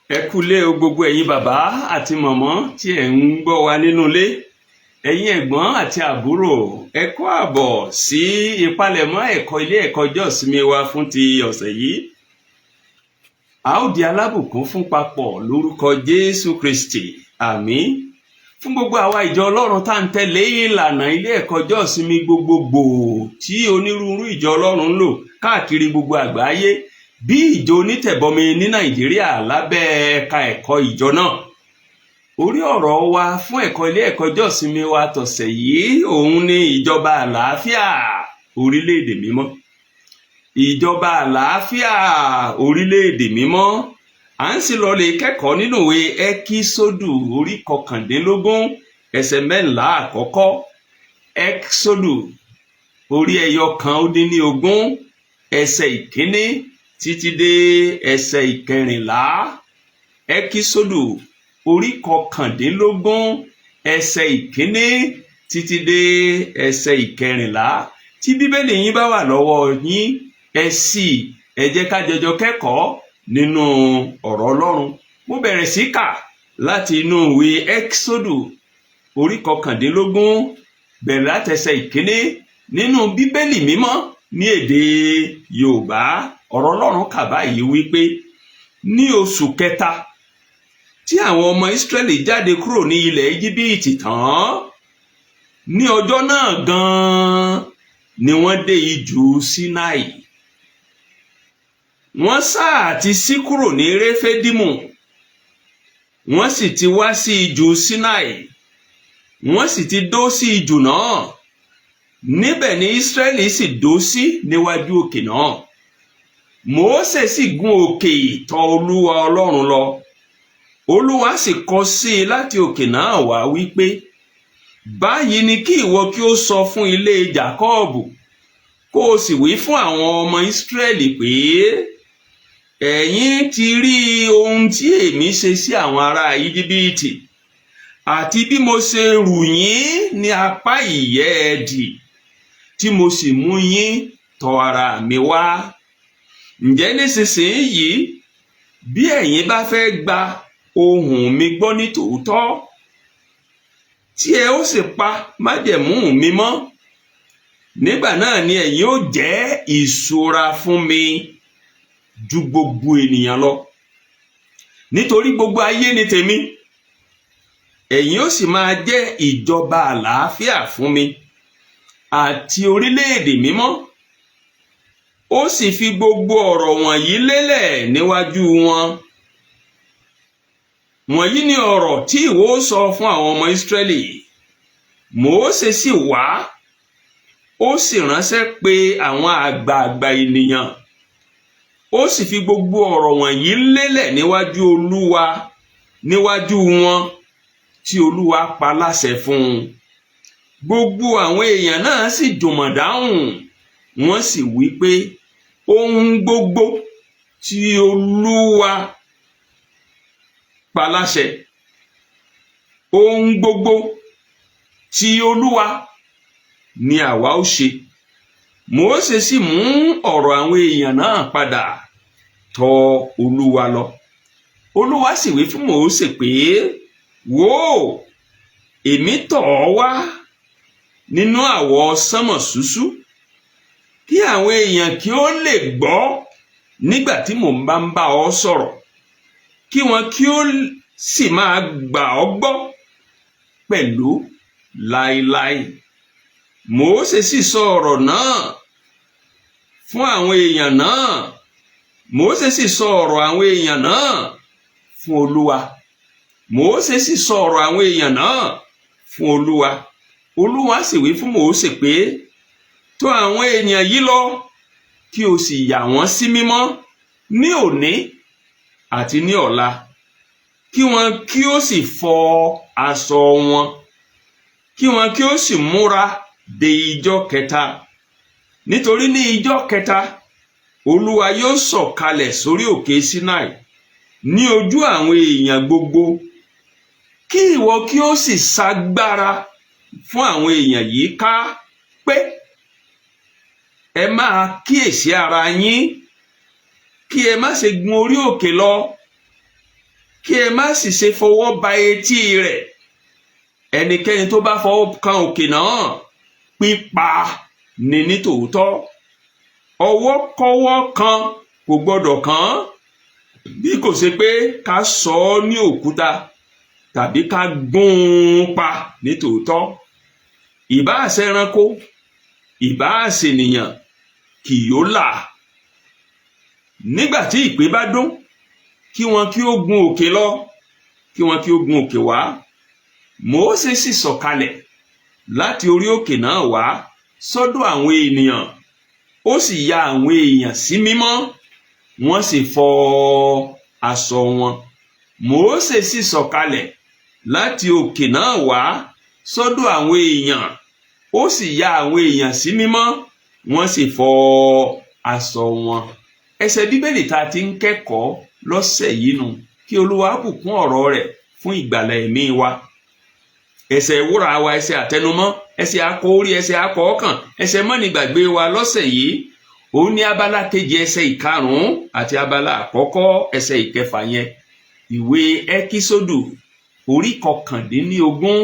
Ẹ kúlé o, gbogbo ẹ̀yin bàbá àti mọ̀mọ́ tí ẹ̀ ń gbọ́ wa nínú ilé, ẹ̀yin ẹ̀gbọ́n àti àbúrò, ẹ kú àbọ̀ sí ìpalẹ̀mọ́ ẹ̀kọ́ ilé ẹ̀kọ́ ọjọ́ ìsinmi wa fún ti ọ̀sẹ̀ yìí. A ó di alábùkún fún papọ̀ lórúkọ Jésù Kristi, àmín. Fún gbogbo àwa ìjọ Ọlọ́run tá ń tẹ̀lé ìlànà ilé ẹ̀kọ́ ọjọ́ ìsinmi gbogbogbò tí onírúurú ìjọ Ọlọ́run ń lò káàkiri gbogbo àgbáyé, bí ìjọ onítẹ̀bọmi ní Nàìjíríà lábẹ́ ẹ̀ka ẹ̀kọ́ ìjọ náà, orí ọ̀rọ̀ wa fún ẹ̀kọ́ ilé ẹ̀kọ́ ọjọ́ ìsinmi wa tọ̀sẹ̀ yìí, òun ni ìjọba àlàáfíà, orílẹ̀-èdè mímọ́. Ìjọba àlàáfíà, orílẹ̀-èdè mímọ́. À ń sì lọ lè kẹ́kọ̀ọ́ nínú ìwé Ẹ́kísódù, orí 19, ẹsẹ̀ 14 àkọ́kọ́. Ẹ́kísódù, orí 21, ẹsẹ̀ 1 títí dé ẹsẹ̀ 14. Ẹ́kísódù, orí 19, ẹsẹ̀ 1 títí dé ẹsẹ̀ 14. Tí Bíbélì yín bá wà lọ́wọ́ yín, ẹ sì ẹ jẹ́ ká jọjọ kẹ́kọ̀ọ́ nínú ọ̀rọ̀ Ọlọ́run. Mo bẹ̀rẹ̀ sí kà láti inú ìwé Ẹ́kísódù, orí 19, bẹ̀rẹ̀ látẹsẹ̀ 1 nínú Bíbélì Mímọ́ ní èdè Yorùbá. Ọ̀rọ̀ Ọlọ́run kà báyìí wípé, ní oṣù kẹta tí àwọn ọmọ Ísírẹ́lì jáde kúrò ní ilẹ̀ Íjíbítì tán, ní ọjọ́ náà gan-an ni wọ́n dé ijù Sinai. Wọ́n sáà ti ṣí kúrò ní Réfídímù, wọ́n sì ti wá sí ijù Sinai, wọ́n sì ti dó sí ijù náà. Níbẹ̀ ni Ísírẹ́lì sì dó sí níwájú òkè náà. Mósè sì gun òkè tọ̀ Olúwa Ọlọ́run lọ. Olúwa sì kọ sí i láti òkè náà wá wípé, báyìí ni kí ìwọ kí ó sọ fún ilé Jákọ́ọ̀bù, kó o sì wí fún àwọn ọmọ Ísírẹ́lì pé, ẹ̀yin ti rí ohun tí èmi ṣe sí àwọn ará Íjíbítì, àti bí mo ṣe rù yín ní apá ìyẹ́ ẹdì, tí mo sì mú yín tọ̀ ara mi wá. Ǹjẹ́ nísinsìnyí, bí ẹ̀yin bá fẹ́ gba ohùn mi gbọ́ ní tòótọ́, tí ẹ ó sì pa májẹ̀mú mi mọ́, nígbà náà ni ẹ̀yin ó jẹ́ ìṣúra fún mi ju gbogbo ènìyàn lọ, nítorí gbogbo ayé ni tèmi. Ẹ̀yin ó sì máa jẹ́ ìjọba àlàáfíà fún mi àti orílẹ̀-èdè mímọ́. Ó sì fi gbogbo ọ̀rọ̀ wọ̀nyí lélẹ̀ níwájú wọn. Wọ̀nyí ni ọ̀rọ̀ tí ìwọ ó sọ fún àwọn ọmọ Ísírẹ́lì. Mósè sì wá, ó sì ránṣẹ́ pé àwọn àgbààgbà ènìyàn, ó sì fi gbogbo ọ̀rọ̀ wọ̀nyí lélẹ̀ níwájú Olúwa, níwájú wọn, tí Olúwa pa láṣẹ fún un. Gbogbo àwọn èèyàn náà sì jùmọ̀ dáhùn, wọ́n sì wí pé, ohun gbogbo tí Olúwa pa láṣẹ, ohun gbogbo tí Olúwa ni àwa ó ṣe. Mósè sì mú ọ̀rọ̀ àwọn èèyàn náà padà tọ̀ Olúwa lọ. Olúwa sì wí fún Mósè pé, wò ó, èmi tọ̀ ọ́ wá nínú àwọsánmọ̀ ṣúṣú, kí àwọn èèyàn kí ó lè gbọ́ nígbà tí mò ń bá ń bá ọ sọ̀rọ̀, kí wọn kí ó sì máa gbà ọ́ gbọ́ pẹ̀lú láéláé. Mósè sì sọ ọ̀rọ̀ náà fún àwọn èèyàn náà. Mósè sì sọ ọ̀rọ̀ àwọn èèyàn náà fún Olúwa. Mósè sì sọ ọ̀rọ̀ àwọn èèyàn náà fún Olúwa. Olúwa sì wí fún Mósè pé, tọ̀ àwọn ènìyàn yìí lọ, kí o sì yà wọ́n sí mímọ́ ní òní àti ní ọ̀la, kí wọn kí ó sì fọ aṣọ wọn, kí wọn kí ó sì múra de ijọ́ kẹta, nítorí ní ijọ́ kẹta Olúwa yóò sọ̀kalẹ̀ sórí òkè Sinai ní ojú àwọn èèyàn gbogbo. Kí ìwọ kí ó sì ṣagbára fún àwọn èèyàn yìí ká pé, ẹ máa kíyèsí ara yín, kí ẹ má ṣe gun orí òkè lọ. Kí ẹ má sì ṣe fọwọ́ ba etí rẹ̀. Ẹnikẹ́ni tó bá fọwọ́ kan òkè náà, pípa ni ní tòótọ́. Ọwọ́ kọ́wọ́ kan kò gbọ́dọ̀ kàn án, bí kò ṣe pé ká sọ ọ́ ní òkúta tàbí ká gún un pa ní tòótọ́. Ìbáà ṣe ẹranko, ìbáà ṣènìyàn, kì yóò là. Nígbà tí ìpè bá dún, kí wọn kí ó gun òkè lọ, kí wọn kí ó gun òkè wá." Mósè sì sọ̀kalẹ̀ láti orí òkè náà wá sọ́dọ̀ àwọn ènìyàn, ó sì ya àwọn èèyàn sí mímọ́, wọ́n sì fọ aṣọ wọn. Mósè sì sọ̀kalẹ̀ láti òkè náà wá sọ́dọ̀ àwọn èèyàn, ó sì ya àwọn èèyàn sí mímọ́, wọ́n sì fọ aṣọ wọn. Ẹsẹ̀ Bíbélì tá a ti ń kẹ́kọ̀ọ́ lọ́sẹ̀ yìí nu. Kí Olúwa bùkún ọ̀rọ̀ rẹ̀ fún ìgbàlà ẹ̀mí wa. Ẹsẹ̀ ìwúra wa, ẹsẹ̀ àtẹnumọ́, ẹsẹ̀ akọ orí, ẹsẹ̀ akọ ọkàn, ẹsẹ̀ mọ́nìgbàgbé wa lọ́sẹ̀ yìí, òun ní abala kejì ẹsẹ̀ ìkarùn-ún àti abala àkọ́kọ́ ẹsẹ̀ ìkẹfà yẹn. Ìwé Ẹ́kísódù, orí 19,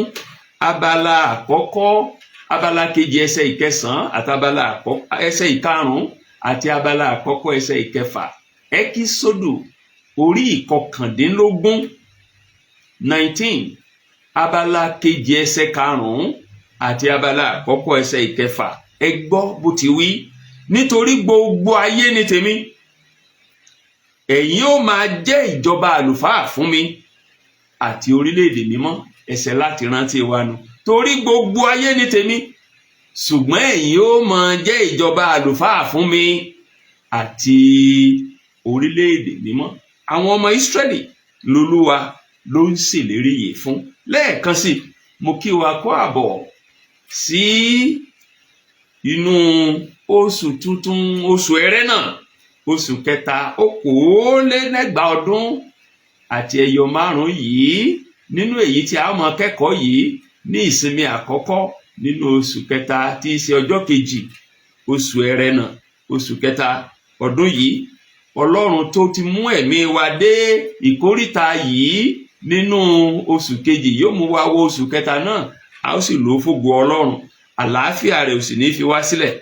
abala àkọ́kọ́, abala kejì ẹsẹ̀ ìkẹsàn-án àti abala àkọ́kọ́ ẹsẹ̀ ìkarùn-ún àti abala àkọ́kọ́ ẹsẹ̀ ìkẹfà. Ẹ́kísódù, orí 19, 19, abala kejì ẹsẹ̀ karùn-ún àti abala àkọ́kọ́ ẹsẹ̀ ìkẹfà. Ẹ gbọ́ bó ti wí: "Nítorí gbogbo ayé ni tèmi. Ẹ̀yin ó máa jẹ́ ìjọba àlùfáà fún mi àti orílẹ̀-èdè mímọ́." Ẹsẹ̀ láti rántí wa nu: "Torí gbogbo ayé ni tèmi, ṣùgbọ́n ẹ̀yin ó máa jẹ́ ìjọba àlùfáà fún mi àti orílẹ̀-èdè mímọ́." Àwọn ọmọ Ísírẹ́lì lolúwa ló ń ṣèlérí yìí fún. Lẹ́ẹ̀kan sí, mo kí wa kó àbọ̀ sí inú oṣù tuntun, oṣù Ẹrẹ́nà, oṣù kẹta, 2025 yìí, nínú èyí tí a máa kẹ́kọ̀ọ́ yìí ní ìsinmi àkọ́kọ́ nínú oṣù kẹta, tí í ṣe ọjọ́ 2, oṣù Ẹrẹ́nà, oṣù kẹta ọdún yìí. Ọlọ́run tó ti mú ẹ̀mí wa dé ìkóríta yìí nínú oṣù kejì yóò mú wa wọ oṣù kẹta náà, a ó sì lò ó fògo Ọlọ́run. Àlàáfíà rẹ̀ ò sì ní fi wá sílẹ̀.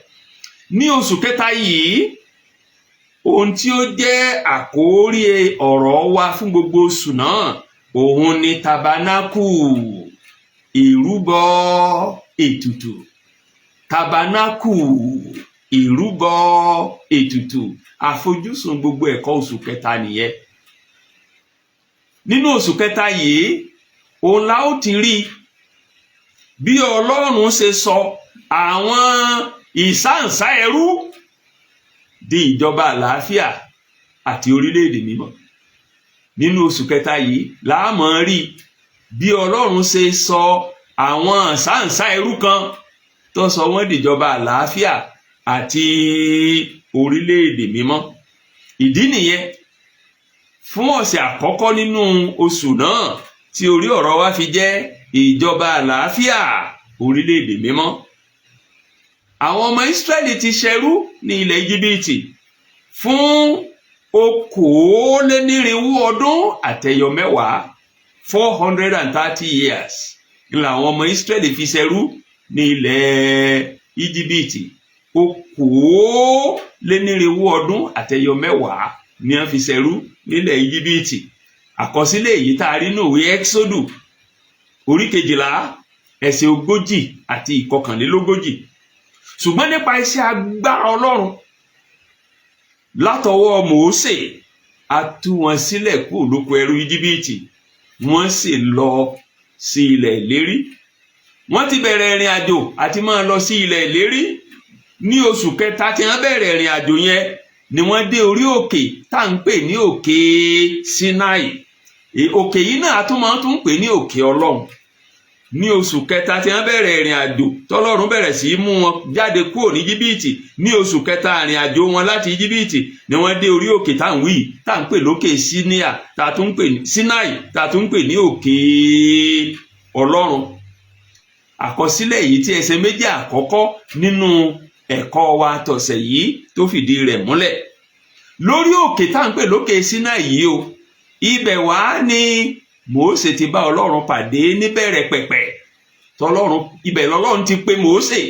Ní oṣù kẹta yìí, ohun tí ó jẹ́ àkórí ọ̀rọ̀ wa fún gbogbo oṣù náà, òun ni tabanákù, ìrúbọ ètùtù. Tabanákù, ìrúbọ ètùtù. Àfojúsùn gbogbo ẹ̀kọ́ oṣù kẹta nìyẹn. Nínú oṣù kẹta yìí, òun la ó ti rí bí Ọlọ́run ṣe sọ àwọn ìsáǹsá ẹrú di ìjọba àlàáfíà àti orílẹ̀-èdè mímọ́. Nínú oṣù kẹta yìí la máa rí bí Ọlọ́run ṣe sọ àwọn ìsáǹsá ẹrú kan, tó sọ wọ́n dìjọba àlàáfíà àti orílẹ̀-èdè mímọ́. Ìdí nìyẹn fún ọ̀sẹ̀ àkọ́kọ́ nínú oṣù náà tí orí ọ̀rọ̀ wa fi jẹ́ ìjọba àlàáfíà, orílẹ̀-èdè mímọ́. Àwọn ọmọ Ísírẹ́lì ti ṣẹrú ní ilẹ̀ Íjíbítì fún 430 ọdún, 430 years làwọn ọmọ Ísírẹ́lì fi ṣẹrú ní ilẹ̀ Íjíbítì. 430 ọdún ni wọ́n fi ṣẹrú nílẹ̀ Íjíbítì. Àkọsílẹ̀ èyí tá a rí nínú ìwé Ẹ́xódù, orí 12, ẹsẹ̀ 40 àti 41. Ṣùgbọ́n nípa iṣẹ́ agbára Ọlọ́run látọwọ́ Mòósè, a tú wọn sílẹ̀ kúrò lóko ẹrú Íjíbítì, wọ́n sì lọ sí ilẹ̀ ìlérí. Wọ́n ti bẹ̀rẹ̀ ìrìn àjò àti máa lọ sí ilẹ̀ ìlérí. Ní oṣù kẹta tí wọ́n bẹ̀rẹ̀ ìrìn àjò yẹn ni wọ́n dé orí òkè tá à ń pè ní òkè Sinai. Òkè yìí náà a tún máa tún pè ní òkè Ọlọ́run. Ní oṣù kẹta tí wọ́n bẹ̀rẹ̀ ìrìn àjò, tọ́lọ́run bẹ̀rẹ̀ sí í mú wọn jáde kúrò ní Íjíbítì, ní oṣù kẹta ìrìn àjò wọn láti Íjíbítì ni wọ́n dé orí òkè tá à ń wí, tá à ń pè lókè Síníà, tá a tún ń pè ní Sinai, tá a tún ń pè ní òkè Ọlọ́run. Àkọsílẹ̀ yìí tí ẹsẹ̀ méjì àkọ́kọ́ nínú ẹ̀kọ́ wa tọ̀sẹ̀ yìí tó fìdí rẹ̀ múlẹ̀. Lórí òkè tá à ń pè lókè Sinai yìí o. Ibẹ̀ wá ni Mósè ti bá Ọlọ́run pàdé níbẹ̀rẹ̀ pẹ̀pẹ̀ tọlọ́run. Ibẹ̀ lọ́lọ́run ti pe Mósè,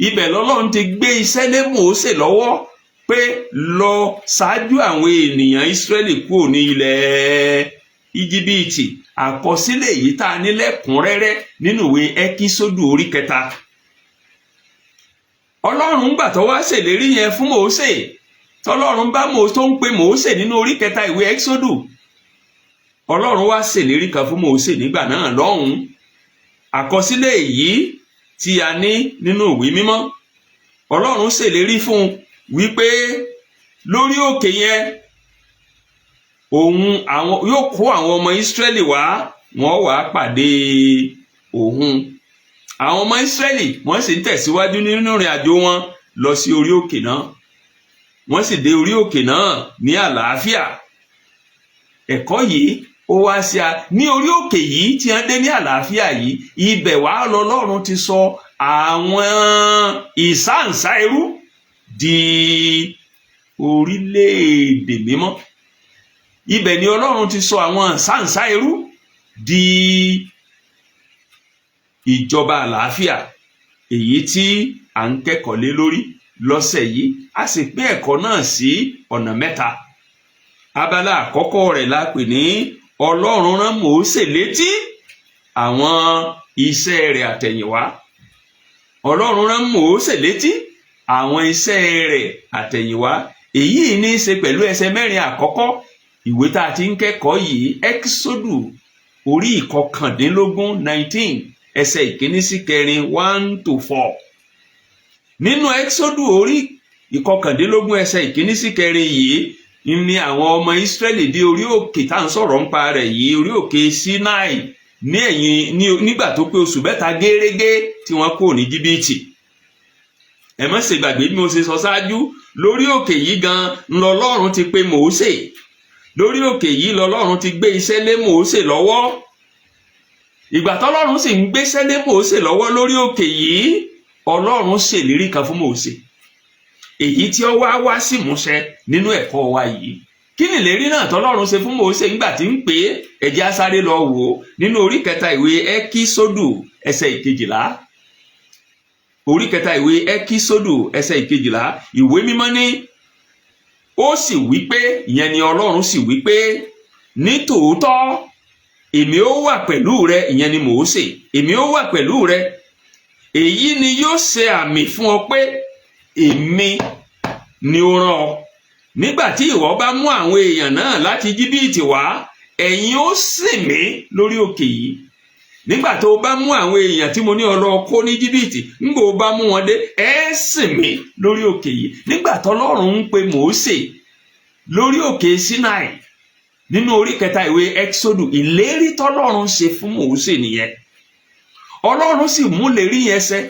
ibẹ̀ lọ́lọ́run ti gbé iṣẹ́ lé Mósè lọ́wọ́ pé lọ ṣáájú àwọn ènìyàn Ísírẹ́lì kúrò ní ilẹ̀ Íjíbítì. Àkọsílẹ̀ èyí tá a ní lẹ́kùnrẹ́rẹ́ nínú ìwé Ẹ́kísódù orí 3. Ọlọ́run gbà tó wá ṣèlérí yẹn fún Mósè, tọlọ́run bá Mósè tó ń pe Mósè nínú orí 3 ìwé Ẹ́kísódù, Ọlọ́run wá ṣèlérí kan fún Mósè nígbà náà lọ́hùn-ún. Àkọsílẹ̀ èyí tí a ní nínú ìwé mímọ́, Ọlọ́run ṣèlérí fún un wípé lórí òkè yẹn, òun àwọn yóò kó àwọn ọmọ Ísírẹ́lì wá, wọ́n wàá pàdé òun. Àwọn ọmọ Ísírẹ́lì wọ́n sì ń tẹ̀síwájú nínú ìrìn àjò wọn lọ sí orí òkè náà. Wọ́n sì dé orí òkè náà ní àlàáfíà. Ẹ̀kọ́ yìí ó wá sí a ní orí òkè yìí tí wọ́n dé ní àlàáfíà yìí, ibẹ̀ wá lọ́lọ́run ti sọ àwọn ìsáǹsá ẹrú di orílẹ̀-èdè mímọ́. Ibẹ̀ ni Ọlọ́run ti sọ àwọn ìsáǹsá ẹrú di ìjọba àlàáfíà, èyí tí à ń kẹ́kọ̀ọ́ lé lórí lọ́sẹ̀ yìí. A sì pín ẹ̀kọ́ náà sí ọ̀nà mẹ́ta. Abala àkọ́kọ́ rẹ̀ la pè ní Ọlọ́run rán Mósè létí àwọn iṣẹ́ rẹ̀ àtẹ̀yìnwá. Ọlọ́run rán Mósè létí àwọn iṣẹ́ rẹ̀ àtẹ̀yìnwá, èyí ní í ṣe pẹ̀lú ẹsẹ̀ 4 àkọ́kọ́ ìwé tá a ti ń kẹ́kọ̀ọ́ yìí, Ẹ́kísódù orí 19, 19, ẹsẹ̀ 1 sí 4, 1 to 4. Nínú Ẹ́kísódù orí 19, ẹsẹ̀ 1 sí 4 yìí ní àwọn ọmọ Ísírẹ́lì dé orí òkè tá à ń sọ̀rọ̀ nípa rẹ̀ yìí, orí òkè Sinai, ní ẹ̀yìn nígbà tó pé oṣù 3 gérégé tí wọ́n kúrò ní Íjíbítì. Ẹ má ṣe gbàgbé bí mo ṣe sọ ṣáájú, lórí òkè yìí gan lọ́lọ́run ti pe Mósè, lórí òkè yìí lọ́lọ́run ti gbé iṣẹ́ lé Mósè lọ́wọ́. Ìgbà tọ́lọ́run sì ń gbéṣẹ́ lé Mósè lọ́wọ́ lórí òkè yìí, Ọlọ́run ṣèlérí kan fún Mósè, èyí tí ó wá wá sí ìmúṣẹ nínú ẹ̀kọ́ wa yìí. Kí ni ìlérí náà tọ́lọ́run ṣe fún Mósè nígbà tí ń pè é? Ẹ jẹ́ á sáré lọ wò ó nínú orí 3 ìwé Ẹ́kísódù, ẹsẹ̀ 12. Orí 3 ìwé Ẹ́kísódù, ẹsẹ̀ 12, ìwé mímọ́ ní, ó sì wí pé, ìyẹn ni Ọlọ́run sì wí pé, ní tòótọ́ èmi ó wà pẹ̀lú rẹ, ìyẹn ni Mósè, èmi ó wà pẹ̀lú rẹ. Èyí ni yóò ṣe àmì fún ọ pé èmi ni ó rán ọ: nígbà tí ìwọ bá mú àwọn èèyàn náà láti Íjíbítì wá, ẹ̀yin ó sìn mí lórí òkè yìí. Nígbà tó o bá mú àwọn èèyàn tí mo ní ọ lọ kó ní Íjíbítì, ńgbà o bá mú wọn dé, ẹ sìn mí lórí òkè yìí. Nígbà tọ́lọ́run ń pe Mósè lórí òkè Sinai nínú orí 3 ìwé Exodus, ìlérí tọ́lọ́run ṣe fún Mósè nìyẹn. Ọlọ́run sì mú ìlérí yẹn ṣẹ,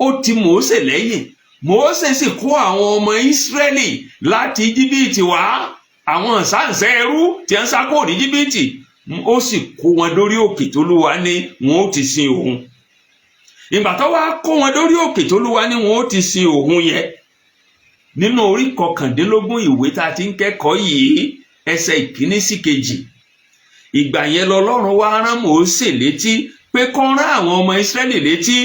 ó ti Mósè lẹ́yìn. Mósè sì kó àwọn ọmọ Ísírẹ́lì láti Íjíbítì wá, àwọn sáǹsẹ́ ẹrú tí wọ́n sá kúrò ní Íjíbítì, ó sì kó wọn dórí òkè tólúwa ní wọn ó ti sin òun. Ìgbà tó wá kó wọn dórí òkè tólúwa ní wọn ó ti sin òun yẹn, nínú orí 19 ìwé tá a ti ń kẹ́kọ̀ọ́ yìí, ẹsẹ̀ 1 sí 2, ìgbà yẹn lọ́lọ́run wá rán Mósè létí pé kó rán àwọn ọmọ Ísírẹ́lì létí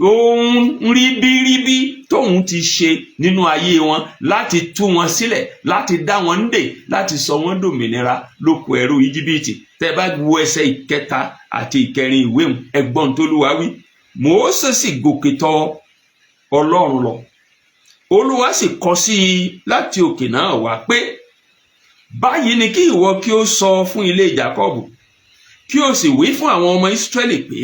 ohun ríbíríbí tóun ti ṣe nínú ayé wọn láti tú wọn sílẹ̀, láti dá wọn nídè, láti sọ wọ́n dòmìnira lóko ẹrú Íjíbítì. Tẹ́ bá wo ẹsẹ̀ 3 àti 4 ìwé ẹgbọ́n tólúwa wí: Mósè sì gòkè tọ̀ Ọlọ́run lọ, Olúwa sì kọ sí i láti òkè náà wá pé, báyìí ni kí ìwọ kí ó sọ fún ilé Jákọ́bù, kí o sì wí fún àwọn ọmọ Ísírẹ́lì pé,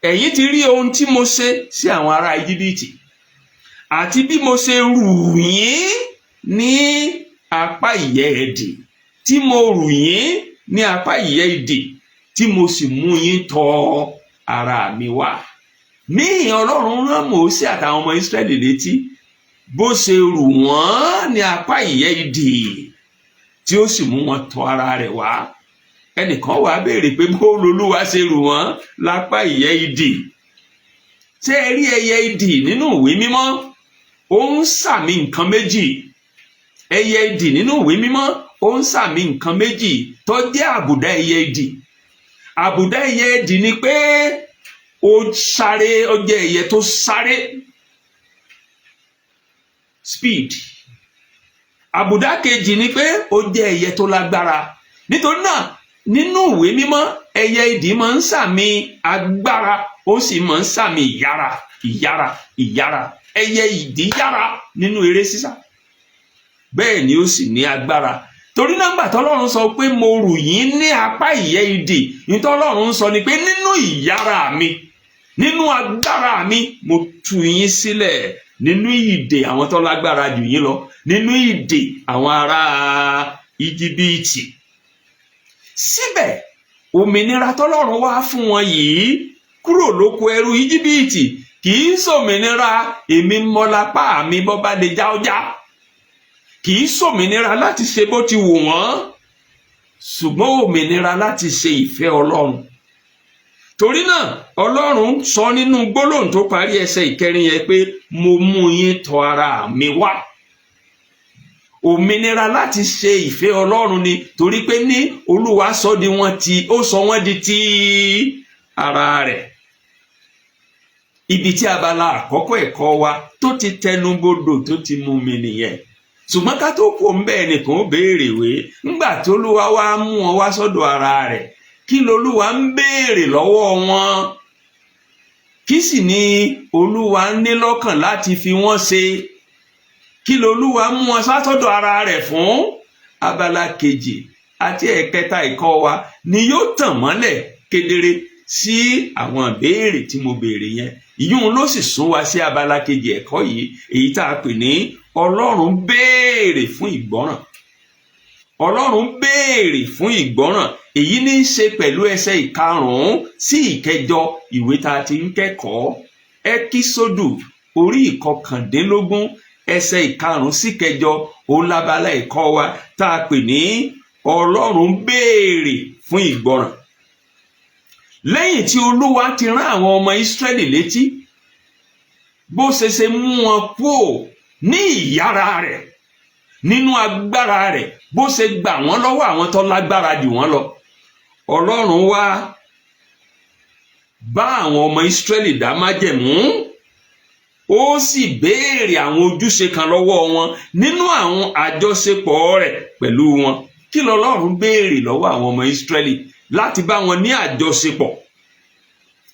ẹ̀yin ti rí ohun tí mo ṣe sí àwọn ará Íjíbítì, àti bí mo ṣe rù yín ní apá ìyẹ́ idì, tí mo rù yín ní apá ìyẹ́ idì, tí mo sì mú yín tọ̀ ara mi wá. Níhìn Ọlọ́run rán Mósè àtàwọn ọmọ Ísírẹ́lì létí bó ṣe rù wọ́n ní apá ìyẹ́ idì, tí ó sì mú wọn tọ̀ ara rẹ̀ wá. Ẹnìkan wàá béèrè pé bó lolúwa ṣe rù wọ́n lápá ìyẹ́ idì? Ṣé ẹ rí ẹyẹ idì nínú ìwé mímọ́, ó ń sàmì nǹkan méjì. Ẹyẹ idì nínú ìwé mímọ́, Ó ń sàmì nǹkan méjì tó jẹ́ àbùdá ẹyẹ idì. Àbùdá ẹyẹ idì ni pé ó sáré, ó jẹ́ ẹyẹ tó sáré, speed. Àbùdá kejì ni pé ó jẹ́ ẹyẹ tó lágbára. Nítorí náà, nínú ìwé mímọ́, ẹyẹ idì máa ń sàmì agbára, ó sì máa ń sàmì ìyára, ìyára, ìyára. Ẹyẹ idì yára nínú eré sísá, bẹ́ẹ̀ ni ó sì ní agbára. Torí náà, gbà tọ́lọ́run sọ pé mo rù yín ní apá ìyẹ́ idì, nítọ́lọ́run sọ ni pé nínú ìyára mi, nínú agbára mi, mo tú yín sílẹ̀ nínú ìdè àwọn tó lágbára jù yín lọ, nínú ìdè àwọn ará Íjíbítì. Síbẹ̀, òmìnira tọ́lọ́run wá fún wọn yìí kúrò lóko ẹrú Íjíbítì kì í ṣòmìnira èmi mọ́lápá mi, bọ́ bá lè já ọjà. Kì í ṣòmìnira láti ṣe bó ti wù wọ́n, ṣùgbọ́n òmìnira láti ṣe ìfẹ́ Ọlọ́run. Torí náà, Ọlọ́run sọ nínú gbólóhùn tó parí ẹsẹ̀ ìkẹrin yẹn pé mo mú yín tọ̀ ara mi wá. Òmìnira láti ṣe ìfẹ́ Ọlọ́run ni, torí pé ní Olúwa sọ di wọn ti, ó sọ wọ́n di ti ara rẹ̀. Ibi tí abala àkọ́kọ́ ẹ̀kọ́ wa tó ti tẹnubodò tó ti mú mi nìyẹn. Ṣùgbọ́n ká tó kó ń bẹ́ẹ̀, nìkan ó béèrè wé ńgbà tó Olúwa wá mú wọn wá sọ́dọ̀ ara rẹ̀, kí lolúwa ń béèrè lọ́wọ́ wọn? Kí sì ni Olúwa ní lọ́kàn láti fi wọ́n ṣe? Kí lolúwa mú wọn sásọ́dọ̀ ara rẹ̀ fún? Abala kejì àti ẹ̀kẹta ẹ̀kọ́ wa ni yóò tàn mọ́lẹ̀ kedere sí àwọn ìbéèrè tí mo béèrè yẹn. Ìyún ló sì sún wa sí abala kejì ẹ̀kọ́ yìí, èyí tá a pè ní Ọlọ́run béèrè fún ìgbọ́ràn. Ọlọ́run béèrè fún ìgbọ́ràn. Èyí ní í ṣe pẹ̀lú ẹsẹ̀ ìkarùn-ún sí ìkẹjọ ìwé tá a ti ń kẹ́kọ̀ọ́, Ẹ́kísódù orí 19, ẹsẹ̀ ìkarùn-ún sí kẹjọ. Òun lábala ẹ̀kọ́ wa tá a pè ní Ọlọ́run béèrè fún ìgbọ́ràn. Lẹ́yìn tí Olúwa ti rán àwọn ọmọ Ísírẹ́lì létí bó ṣe ṣe mú wọn kúò ní ìyára rẹ̀, nínú agbára rẹ̀, bó ṣe gbà wọ́n lọ́wọ́ àwọn tó lágbára jù wọ́n lọ, Ọlọ́run wá bá àwọn ọmọ Ísírẹ́lì dá májẹ̀mú, ó sì béèrè àwọn ojúṣe kan lọ́wọ́ wọn nínú àwọn àjọṣepọ̀ rẹ̀ pẹ̀lú wọn. Kí lọ́lọ́run béèrè lọ́wọ́ àwọn ọmọ Ísírẹ́lì láti bá wọn ní àjọṣepọ̀?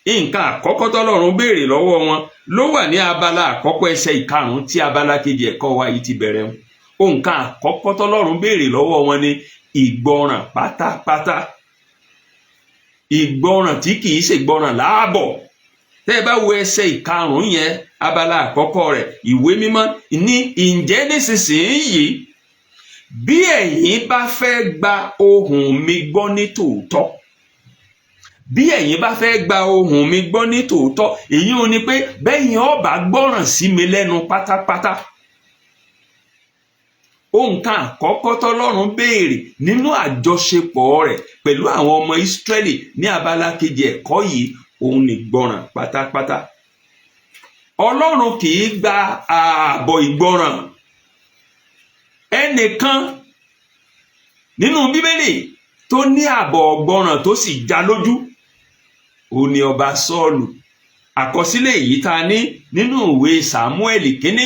Nǹkan àkọ́kọ́ tọ́lọ́run béèrè lọ́wọ́ wọn ló wà ní abala àkọ́kọ́ ẹsẹ̀ ìkarùn-ún tí abala kejì ẹ̀kọ́ wa yìí ti bẹ̀rẹ̀ wọn. Nǹkan àkọ́kọ́ tọ́lọ́run béèrè lọ́wọ́ wọn ni ìgbọràn pátápátá, ìgbọràn tí kìí ṣègbọràn láàbọ̀. Tẹ́ ẹ bá wo ẹsẹ̀ ìkarùn-ún yẹn, abala àkọ́kọ́ rẹ̀, ìwé mímọ́ ní, "Ǹjẹ́ nísinsìnyí, bí ẹ̀yin bá fẹ́ gba ohùn mi gbọ́ ní tòótọ́." Bí ẹ̀yin bá fẹ́ gba ohùn mi gbọ́ ní tòótọ́, èyí ò ní pé bẹ́yìn ó bá gbọ́ràn sí mi lẹ́nu pátápátá. Ohun kan àkọ́kọ́ tọ́lọ́run béèrè nínú àjọṣepọ̀ rẹ̀ pẹ̀lú àwọn ọmọ Ísírẹ́lì ní abala kejì ẹ̀kọ́ yìí, òun ní gbọ́ràn pátápátá. Ọlọ́run kì í gba ààbọ̀ ìgbọ́ràn. Ẹnìkan nínú Bíbélì tó ní ààbọ̀ ọ̀gbọ́ràn tó sì já lójú, ó ní ọba Sọ́ọ̀lù. Àkọsílẹ̀ èyí tá a ní nínú ìwé Sàmúẹ̀lì kínní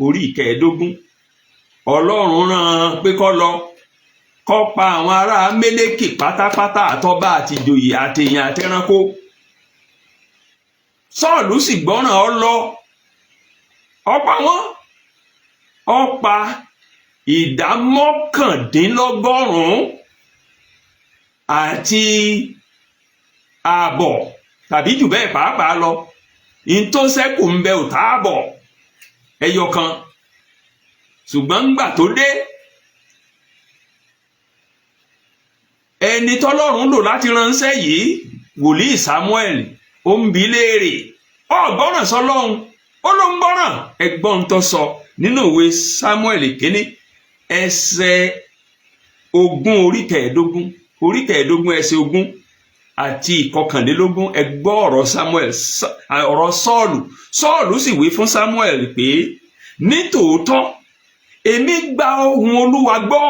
orí 15. Ọlọ́run rán an pé kó lọ kó pa àwọn ará Ámẹ́lẹ́kì pátápátá, àtọba àti ìjòyè àtèèyàn àtẹranko. Sọ́ọ̀lù sì gbọ́ràn, ó lọ, ó pa wọ́n. Ó pa 99.5 tàbí jù bẹ́ẹ̀ pàápàá lọ. Ìtòsẹ́kù ń bẹ ò táàbọ̀ ẹyọ kan. Ṣùgbọ́n ńgbà tó dé, ẹni tọ́lọ́run lò láti ránṣẹ́ yìí, wòlíì Samuel, ó ń bi léèrè, ó gbọ́ràn sọ́lọ́run? Ó ló ń gbọ́ràn. Ẹgbọ́n tó sọ nínú ìwé Samuel kínní, ẹsẹ̀ 20, orí 15, orí 15, ẹsẹ̀ 20 àti 21. Ẹ gbọ́ ọ̀rọ̀ Samuel, ọ̀rọ̀ Sọ́ọ̀lù. Sọ́ọ̀lù sì wí fún Samuel pé, "Nítòótọ́ èmi gba ohùn Olúwa gbọ́."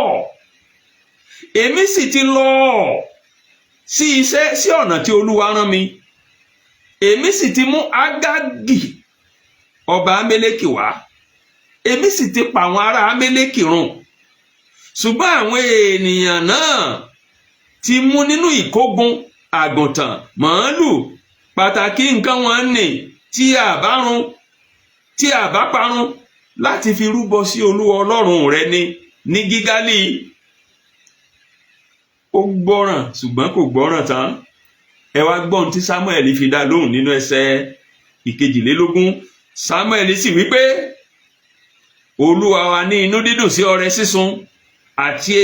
Èmi sì ti lọ sí iṣẹ́ sí ọ̀nà tí Olúwa rán mi, èmi sì ti mú Ágágì ọba Amẹ́lẹ́kì wá, èmi sì ti pa àwọn ará Amẹ́lẹ́kì run. Ṣùgbọ́n àwọn ènìyàn náà ti mú nínú ìkógun àgùntàn, màálù, pàtàkì nǹkan wọn nì tí a bá parun láti fi rúbọ sí Olúwa Ọlọ́run rẹ ní Gígálì. Ó gbọ́ràn, ṣùgbọ́n kò gbọ́ràn tán. Ẹ wá gbọ́n tí Samuel fi dá lóhùn nínú ẹsẹ̀ 22. Samuel sì wí pé, Olúwa wa ní inú dídùn sí ọrẹ sísun àti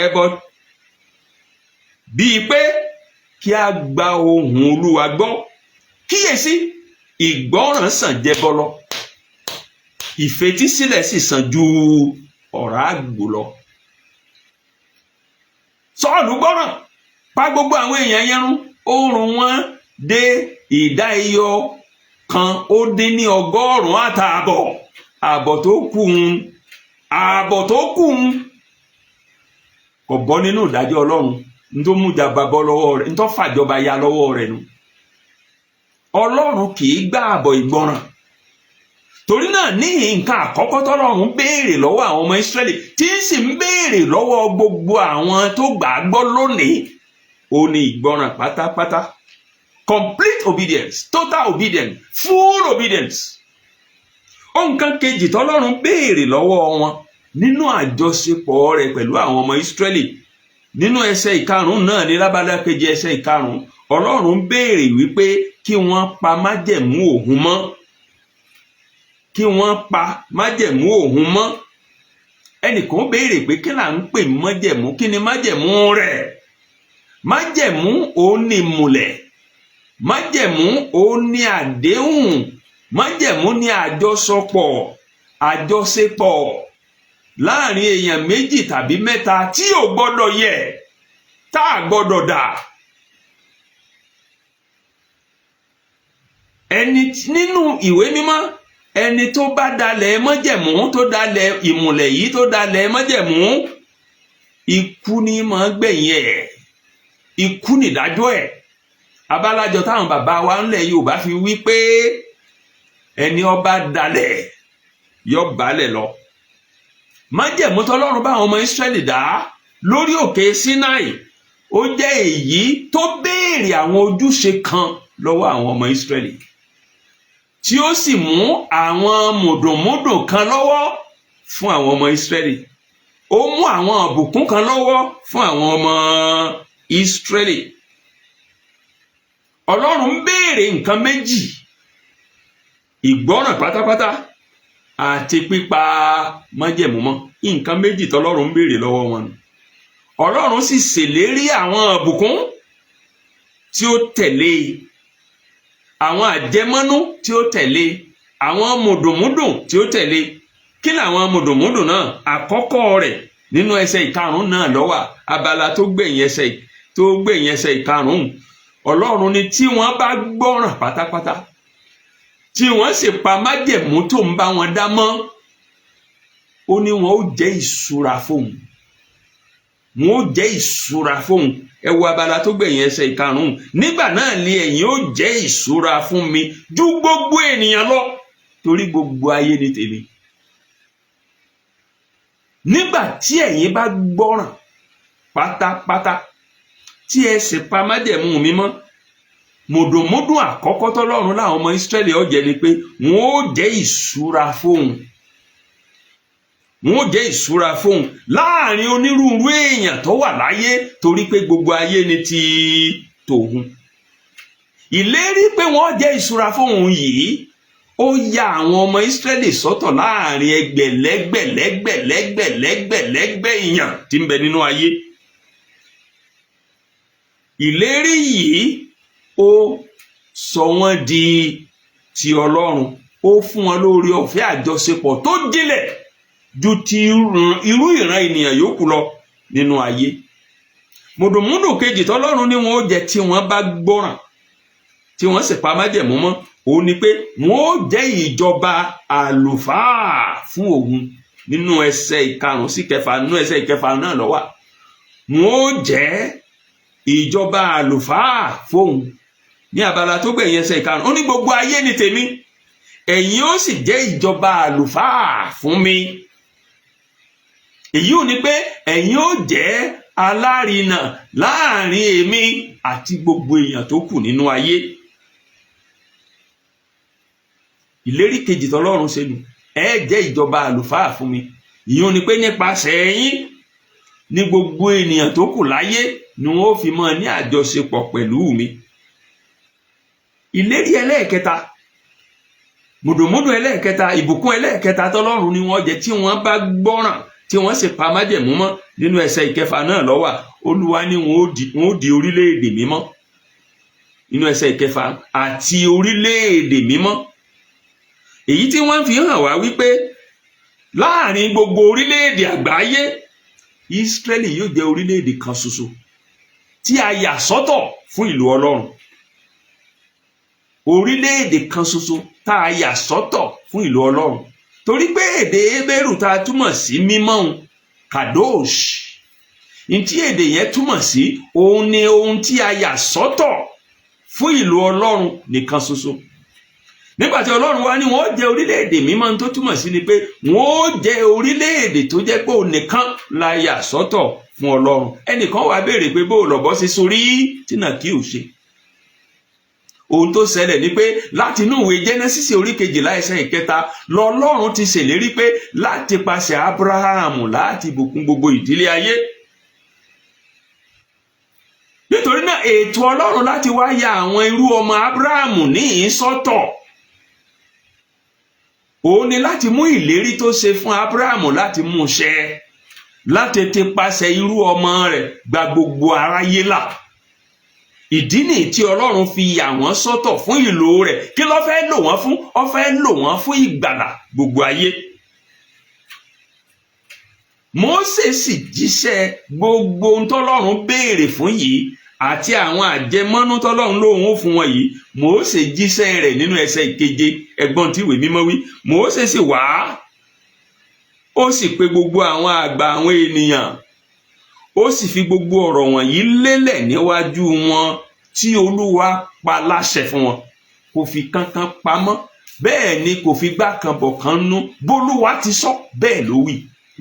ẹbọ bíi pé kí a gba ohùn Olúwa gbọ́? Kíyèsí, ìgbọ́ràn sàn jẹbọ lọ, ìfetísílẹ̀ sì sàn ju ọ̀rá àgbò lọ. Sọ́ọ̀lù gbọ́ràn, pa gbogbo àwọn èèyàn yẹn run. Ó run wọn dé ìdá iyọ kan ó dín ní 150. Ààbọ̀ tó kù ń kò bọ́ nínú ìdájọ́ Ọlọ́run. N tó mú jàmbá bọ́ lọ́wọ́ rẹ̀, n tó fàjọba ya lọ́wọ́ rẹ̀ nu. Ọlọ́run kì í gbà àbọ̀ ìgbọràn. Torí náà, ní nǹkan àkọ́kọ́ tọ́lọ́run béèrè lọ́wọ́ àwọn ọmọ Ísírẹ́lì, tí ń sì ń béèrè lọ́wọ́ gbogbo àwọn tó gbà á gbọ́ lónìí, ó ní ìgbọràn pátápátá, complete obedience, total obedience, full obedience. Nǹkan kejì tọ́lọ́run béèrè lọ́wọ́ wọn nínú àjọṣepọ̀ rẹ̀ pẹ̀lú àwọn ọmọ Ísírẹ́lì, nínú ẹsẹ̀ 5 náà ní, lábala kejì ẹsẹ̀ 5, Ọlọ́run béèrè wípé kí wọ́n pa májẹ̀mú òun mọ́, kí wọ́n pa májẹ̀mú òun mọ́. Ẹnìkan béèrè pé kí là ń pè májẹ̀mú? Kí ni májẹ̀mú rẹ̀? Májẹ̀mú òun ni ìmùlẹ̀, májẹ̀mú òun ni àdéhùn, májẹ̀mú ni àjọsọpọ̀, àjọṣepọ̀ láàrin èèyàn méjì tàbí mẹ́ta tí ò gbọ́dọ̀ yẹ̀, tá a gbọ́dọ̀ dà. Ẹni nínú ìwé mímọ́, ẹni tó bá dalẹ̀ májẹ̀mú, tó dalẹ̀ ìmùlẹ̀ yìí, tó dalẹ̀ májẹ̀mú, ikú ní máa gbẹ̀yìn ẹ̀, ikú nìdájọ́ ẹ̀. Abálájọ táwọn bàbá wa ńlẹ̀ Yorùbá fi wí pé ẹni ó bá dalẹ̀ yọ balẹ̀ lọ. Májẹ̀mú tọ́lọ́run bá àwọn ọmọ Ísírẹ́lì dá lórí òkè Sinai, ó jẹ́ èyí tó béèrè àwọn ojúṣe kan lọ́wọ́ àwọn ọmọ Ísírẹ́lì, tí ó sì mú àwọn mùdùnmúdùn kan lọ́wọ́ fún àwọn ọmọ Ísírẹ́lì. Ó mú àwọn àbùkún kan lọ́wọ́ fún àwọn ọmọ Ísírẹ́lì. Ọlọ́run ń béèrè nǹkan méjì: ìgbọ́ràn pátápátá àti pípa májẹ̀mú mọ́. Nǹkan méjì tọ́lọ́run ń béèrè lọ́wọ́ wọn nù. Ọlọ́run sì ṣèlérí àwọn àbùkún tí ó tẹ̀lé, àwọn àjẹmọ́nú tí ó tẹ̀lé, àwọn mùdùnmúdùn tí ó tẹ̀lé. Kí làwọn mùdùnmúdùn náà? Àkọ́kọ́ rẹ̀, nínú ẹsẹ̀ 5 náà ló wà, abala tó gbẹ̀yìn ẹsẹ̀ 5. Ọlọ́run ni tí wọ́n bá gbọ́ràn pátápátá, tí wọ́n sì pa májẹ̀mú tó ń bá wọn dá mọ́, ó ní wọn ó jẹ́ ìṣúra fóun, wọn ó jẹ́ ìṣúra fóun. Ẹ wo abala tó gbẹ̀yìn ẹsẹ̀ 5: nígbà náà ni ẹ̀yin ó jẹ́ ìṣúra fún mi ju gbogbo ènìyàn lọ, torí gbogbo ayé ni tèmi. Nígbà tí ẹ̀yin bá gbọ́ràn pátápátá, tí ẹ sì pa májẹ̀mú mi mọ́, mùdùnmúdùn àkọ́kọ́ tọ́lọ́run láwọn ọmọ Ísírẹ́lì ó jẹ́ ni pé wọ́n ó jẹ́ ìṣúra fóun, wọ́n ó jẹ́ ìṣúra fóun láàrin onírúurú èèyàn tó wà láyé, torí pé gbogbo ayé ni ti tòun. Ìlérí pé wọ́n jẹ́ ìṣúra fóun yìí, ó ya àwọn ọmọ Ísírẹ́lì sọ́tọ̀ láàrin ẹgbẹ̀lẹ́gbẹ̀lẹ́gbẹ̀lẹ́gbẹ̀lẹ́gbẹ̀lẹ́gbẹ̀ èèyàn tí ń bẹ nínú ayé. Ìlérí yìí, ó sọ wọ́n di ti Ọlọ́run, ó fún wọn lórí ọ̀fẹ́ àjọṣepọ̀ tó jinlẹ̀ ju ti irú ìran ènìyàn yòókù lọ nínú ayé. Mùdùnmúdùn kejì tọ́lọ́run ní wọn ó jẹ tí wọ́n bá gbọ́ràn, tí wọ́n sì pa májẹ̀mú mọ́, òun ni pé wọ́n ó jẹ́ ìjọba àlùfáà fún òun. Nínú ẹsẹ̀ 5 sí 6, nínú ẹsẹ̀ 6 náà ló wà. Wọn ó jẹ́ ìjọba àlùfáà fóun. Ní abala tó gbẹ̀yìn ẹsẹ̀ ìkarùn, ó ní, "Gbogbo ayé ni tèmi, ẹ̀yin ó sì jẹ́ ìjọba àlùfáà fún mi." Èyí ò ní pé ẹ̀yin ó jẹ́ alárinà láàrin èmi àti gbogbo èèyàn tó kù nínú ayé. Ìlérí kejì tọ́lọ́run ṣe nù: ẹ jẹ́ ìjọba àlùfáà fún mi. Ìyẹn ni pé nípasẹ̀ yín ní gbogbo ènìyàn tó kù láyé ni wọ́n ó fi máa ní àjọṣepọ̀ pẹ̀lú mi. Ìlérí ẹlẹ́ẹ̀kẹta, mùdùmúdù ẹlẹ́ẹ̀kẹta, ìbùkún ẹlẹ́ẹ̀kẹta tọ́lọ́run ni wọ́n jẹ tí wọ́n bá gbọ́ràn, tí wọ́n sì pa májẹ̀mú mọ́, nínú ẹsẹ̀ ìkẹfà náà ló wà. Olúwa ní wọ́n ó di orílẹ̀-èdè mímọ́, nínú ẹsẹ̀ ìkẹfà, àti orílẹ̀-èdè mímọ́. Èyí tí wọ́n fi hàn wá wípé láàrin gbogbo orílẹ̀-èdè àgbáyé, Ísírẹ́lì yóò jẹ́ orílẹ̀-èdè kan ṣoṣo tí a yà sọ́tọ̀ fún ìlú Ọlọ́run, orílẹ̀-èdè kan ṣoṣo tá a yà sọ́tọ̀ fún ìlú Ọlọ́run, torí pé èdè Hébérù tá a túmọ̀ sí mímọ́ un, kadosh, ntí èdè yẹn túmọ̀ sí, òun ni ohun tí a yà sọ́tọ̀ fún ìlú Ọlọ́run nìkan ṣoṣo. Nígbà tí Ọlọ́run wá ní wọ́n jẹ́ orílẹ̀-èdè mímọ́, tó túmọ̀ sí ni pé wọ́n jẹ́ orílẹ̀-èdè tó jẹ́ pé òun nìkan la yà sọ́tọ̀ fún Ọlọ́run. Ẹnìkan wá béèrè pé bó lọ̀bọ ṣe sorí tí ìnàkí ò ṣe. Ohun tó ṣẹlẹ̀ ni pé láti inú ìwé Genesis orí 12 ẹsẹ̀ 3 lọ́lọ́run ti ṣèlérí pé láti pàṣẹ Abraham láti bùkún gbogbo ìdílé ayé. Nítorí náà, ètò Ọlọ́run láti wá ya àwọn irú ọmọ Abraham ní ìsọ́tọ̀, òun ni láti mú ìlérí tó ṣe fún Abraham, láti mú ṣẹ, láti ti pàṣẹ irú ọmọ rẹ̀ gba gbogbo aráyé là. Ìdí nìyí tí Ọlọ́run fi yà wọ́n sọ́tọ̀ fún ìlò rẹ̀. Kí ló fẹ́ lò wọ́n fún? Ó fẹ́ lò wọ́n fún ìgbàlà gbogbo ayé. Mósè sì jíṣẹ́ gbogbo ohun tọ́lọ́run béèrè fún yìí àti àwọn àjẹmọ́nú tọ́lọ́run lóun ó fún wọn yìí. Mósè jíṣẹ́ rẹ̀ nínú ẹsẹ̀ ìkeje. Ẹgbọ́n tí ìwé mímọ́ wí: Mósè sì wá, ó sì pe gbogbo àwọn àgbà àwọn ènìyàn, ó sì fi gbogbo ọ̀rọ̀ wọ̀nyí lélẹ̀ níwájú wọn tí Olúwa pa láṣẹ fún wọn. Kò fi kankan pamọ́, bẹ́ẹ̀ ni kò fi gbá kan bọ̀ kan nú. Bólúwa ti sọ bẹ́ẹ̀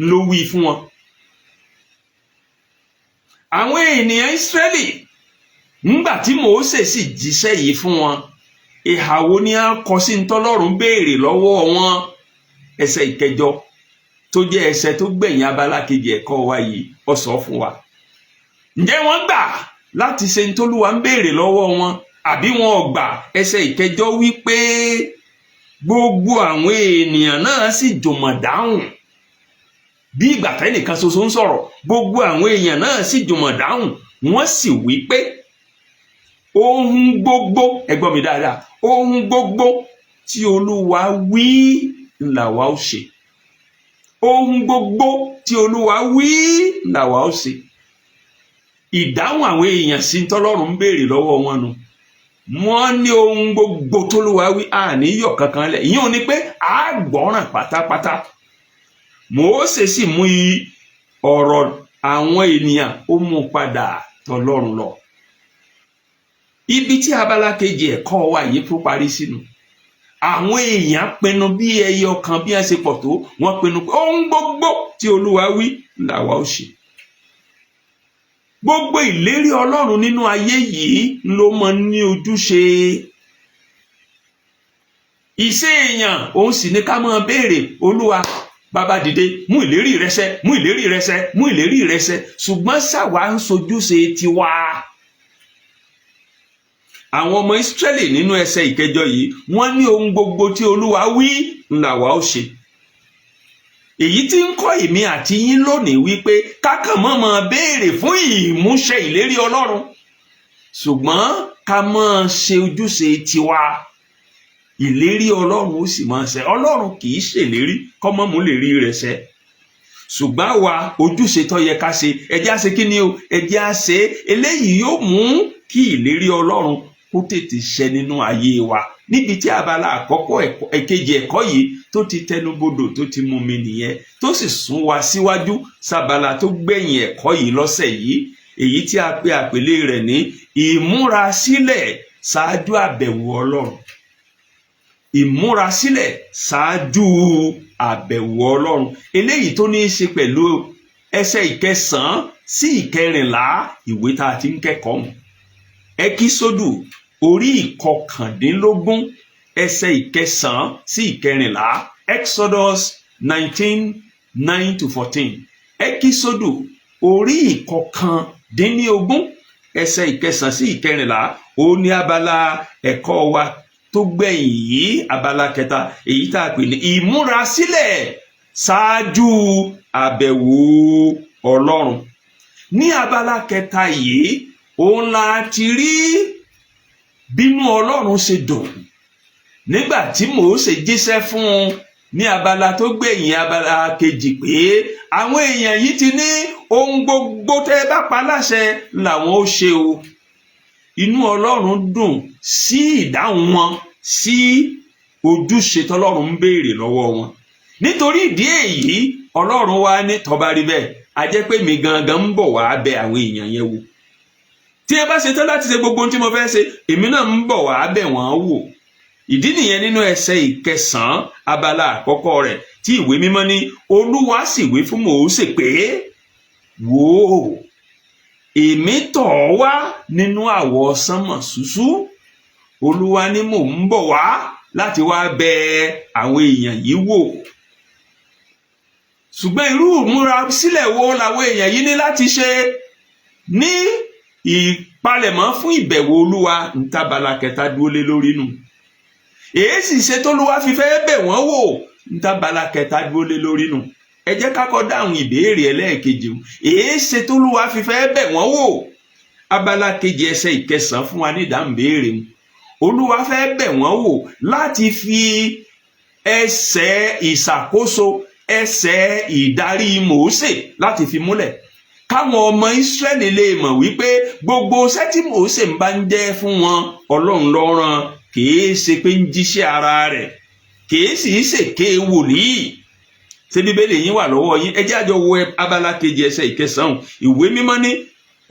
ló wí fún wọn. Àwọn ènìyàn Ísírẹ́lì, ńgbà tí Mósè sì jíṣẹ́ yìí fún wọn, ìhà wo ni a kọ sí ntọ́lọ́run béèrè lọ́wọ́ wọn? Ẹsẹ̀ 8, tó jẹ́ ẹsẹ̀ tó gbẹ̀yìn abala kejì ẹ̀kọ́ wa yìí, ó sọ fún wa. Ǹjẹ́ wọ́n gbà láti ṣe ntọ́lúwa ń béèrè lọ́wọ́ wọn, àbí wọn ò gbà? Ẹsẹ̀ 8 wí pé gbogbo àwọn ènìyàn náà sì jùmọ̀ dáhùn, bí ìgbà tẹ́nìkan ṣoṣo ń sọ̀rọ̀. Gbogbo àwọn èèyàn náà sì jùmọ̀ dáhùn, wọ́n sì wí pé, "Ohun gbogbo," ẹ gbọ́ mi dáadáa, "ohun gbogbo tí Olúwa wí làwa ó ṣe. Ohun gbogbo tí Olúwa wí làwa ó ṣe." Ìdáhùn àwọn èèyàn sí tọ́lọ́run ń béèrè lọ́wọ́ wọn nu. Wọ́n ní ohun gbogbo tólúwa wí, àní yọ̀ kankan lẹ̀. Ìyẹn ò ní pé a gbọ́ràn pátápátá. Mósè sì mú ọ̀rọ̀ àwọn ènìyàn, ó mú padà tọlọ́run lọ. Ibi tí abala kejì ẹ̀kọ́ wa yìí tó parí sínú, àwọn èèyàn pinnu bí ẹyọ kan, bí wọ́n ṣe pọ̀ tó, wọ́n pinnu pé ohun gbogbo tí Olúwa wí làwa ó ṣe. Gbogbo ìlérí Ọlọ́run nínú ayé yìí ló mọ ní ojúṣe. Ìṣe èèyàn òun sì ní ká máa béèrè, "Olúwa bàbá, dìde, mú ìlérí rẹ ṣẹ, mú ìlérí rẹ ṣẹ, mú ìlérí rẹ ṣẹ." Ṣùgbọ́n ṣàwa ń sojúṣe tiwa? Àwọn ọmọ Ísírẹ́lì nínú ẹsẹ̀ 8 yìí, wọ́n ní ohun gbogbo tí Olúwa wí làwa ó ṣe. Èyí tí ń kọ́ èmi àti yín lónìí wípé kákàn mọ́ máa béèrè fún ìmúṣẹ ìlérí Ọlọ́run, ṣùgbọ́n ká máa ṣe ojúṣe tiwa, ìlérí Ọlọ́run ó sì máa ṣẹ. Ọlọ́run kì í ṣèlérí kó má mú ìlérí rẹ̀ ṣẹ, ṣùgbọ́n àwa, ojúṣe tó yẹ ká ṣe, ẹ jẹ́ á ṣe. Kí ni o? Ẹ jẹ́ á ṣe. Eléyìí yóò mú kí ìlérí Ọlọ́run kó Kó tètè ṣẹ nínú ayé wa. Níbi tí abala àkọ́kọ́ ẹ̀kọ́ ẹ̀kejì ẹ̀kọ́ yìí tó ti tẹnubodò, tó ti mú mi nìyẹn, tó sì sún wa síwájú sábala tó gbẹ̀yìn ẹ̀kọ́ yìí lọ́sẹ̀ yìí, èyí tí a pè àpèlé rẹ̀ ní ìmúrasílẹ̀ ṣáájú àbẹ̀wò Ọlọ́run. Ìmúrasílẹ̀ ṣáájú àbẹ̀wò Ọlọ́run, eléyìí tó ní í ṣe pẹ̀lú ẹsẹ̀ 9 sí 14 ìwé tá a ti ń kẹ́kọ̀ọ́ hùn, Ẹkísódù orí 19, ẹsẹ̀ 9 sí 14, Exodus 19:9 to 14. Ẹkísódù orí 19, ẹsẹ̀ 9 sí 14, ó ní abala ẹ̀kọ́ wa tó gbẹ̀yìn yìí, abala kẹta, èyí tá a pè ní ìmúrasílẹ̀ ṣáájú àbẹ̀wò Ọlọ́run. Ní abala kẹta yìí, òun la ti rí bínú Ọlọ́run ṣe dùn nígbà tí Mósè jíṣẹ́ fún un ní abala tó gbẹ̀yìn abala kejì pé àwọn èèyàn yìí ti ní ohun gbogbo tẹ́ bá pa láṣẹ làwọn ó ṣe o. Inú Ọlọ́run dùn sí ìdáhùn wọn sí ojúṣe tọ́lọ́run ń béèrè lọ́wọ́ wọn. Nítorí ìdí èyí, Ọlọ́run wá ní, tó bá rí bẹ́ẹ̀, a jẹ́ pé mi gangan ń bọ̀ wá bẹ̀ àwọn èèyàn yẹn wò. Tí ẹ bá ṣe tán láti ṣe gbogbo ohun tí mo fẹ́ ṣe, èmi náà ń bọ̀ wá bẹ̀ wọ́n wò. Ìdí nìyẹn, nínú ẹsẹ̀ 9, abala àkọ́kọ́ rẹ̀, tí ìwé mímọ́ ní, Olúwa sì wí fún Mósè pé, "Wò ó, èmi tọ̀ ọ́ wá nínú àwọsánmọ̀ ṣúṣú." Olúwa ní mò ń bọ̀ wá láti wá bẹ̀ àwọn èèyàn yìí wò. Ṣùgbọ́n irú ìmúra sílẹ̀ wo làwọn èèyàn yìí ní láti ṣe ní ìpalẹ̀mọ́ fún ìbẹ̀wò Olúwa? Ntábala kẹta dúró lé lórí nù. Èyí sì ṣe tólúwa fi fẹ́ bẹ̀ wọ́n wò? Ntábala kẹta dúró lé lórí nù. Ẹ jẹ́ ká kọ́ dáhùn ìbéèrè ẹlẹ́ẹ̀kejì: èyí ṣe tólúwa fi fẹ́ bẹ̀ wọ́n wò? Abala kejì ẹsẹ̀ 9 fún wa ní ìdáhùn béèrè mu. Olúwa fẹ́ bẹ̀ wọ́n wò láti fi ẹsẹ̀ ìṣàkóso, ẹsẹ̀ ìdarí Mósè láti fi múlẹ̀, káwọn ọmọ Ísírẹ́lì lè mọ̀ wípé gbogbo iṣẹ́ tí Mósè ń bá ń jẹ́ fún wọn, Ọlọ́run ló rán, kìí ṣe pé ń jíṣẹ́ ara rẹ̀, kìí sì í ṣèké wòlíì. Ṣé Bíbélì yín wà lọ́wọ́ yín? Ẹ jẹ́ àjọ wo abala kejì ẹsẹ̀ 9. Ìwé mímọ́ ní,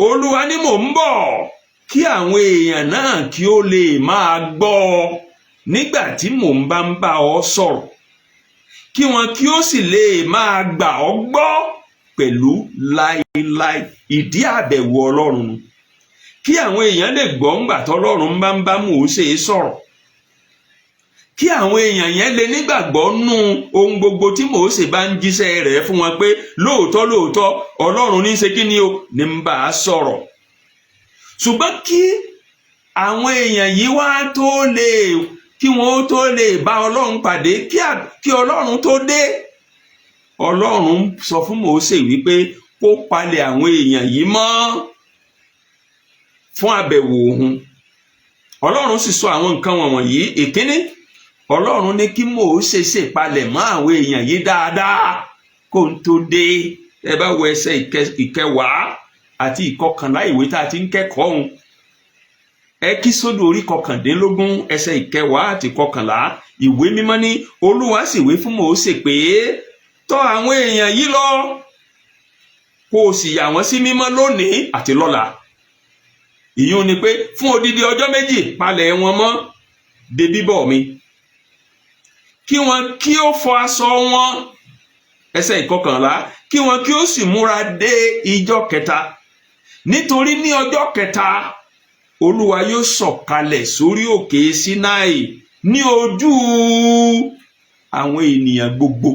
Olúwa ní, "Mò ń bọ̀ kí àwọn èèyàn náà kí ó lè máa gbọ́ ọ nígbà tí mò ń bá ń bá ọ sọ̀rọ̀, kí wọn kí ó sì lè máa gbà ọ́ gbọ́ pẹ̀lú láéláé." Ìdí àbẹ̀wò Ọlọ́run nu, kí àwọn èèyàn lè gbọ́ ńgbà tọ́lọ́run bá ń bá Mósè sọ̀rọ̀, kí àwọn èèyàn yẹn lè nígbàgbọ́ nú ohun gbogbo tí Mósè bá ń jíṣẹ́ rẹ̀ fún wọn, pé lóòótọ́ lóòótọ́, Ọlọ́run ní í ṣe kí ni o ní ń bá a sọ̀rọ̀. Ṣùgbọ́n kí àwọn èèyàn yìí wá tó lè, kí wọ́n ó tó lè bá Ọlọ́run pàdé, kí Ọlọ́run tó dé, Ọlọ́run sọ fún Mósè wípé kó palẹ̀ àwọn èèyàn yìí mọ́ fún àbẹ̀wò òun. Ọlọ́run sì sọ àwọn nǹkan wọ̀nyí. Ìkíní, Ọlọ́run ní kí Mósè ṣèpalẹ̀ mọ́ àwọn èèyàn yìí dáadáa kó n tó dé. Ẹ bá wo ẹsẹ̀ 10 àti 11 ìwé tá a ti ń kẹ́kọ̀ọ́ òun, Ẹkísódù orí 19, ẹsẹ̀ 10 àti 11, ìwé mímọ́ ní, Olúwa sì wí fún Mósè pé, "Tọ̀ àwọn èèyàn yìí lọ, kó o sì yà wọ́n sí mímọ́ lónìí àti lọ́la." Ìyún ni pé fún odidi ọjọ́ 2, palẹ̀ wọn mọ́ de bíbọ̀ mi, kí wọn kí ó fọ aṣọ wọn. Ẹsẹ̀ 11, kí wọn kí ó sì múra dé ìjọ́ kẹta, nítorí ní ọjọ́ kẹta Olúwa yóò sọ̀kalẹ̀ sórí òkè Sinai ní ojú àwọn ènìyàn gbogbo.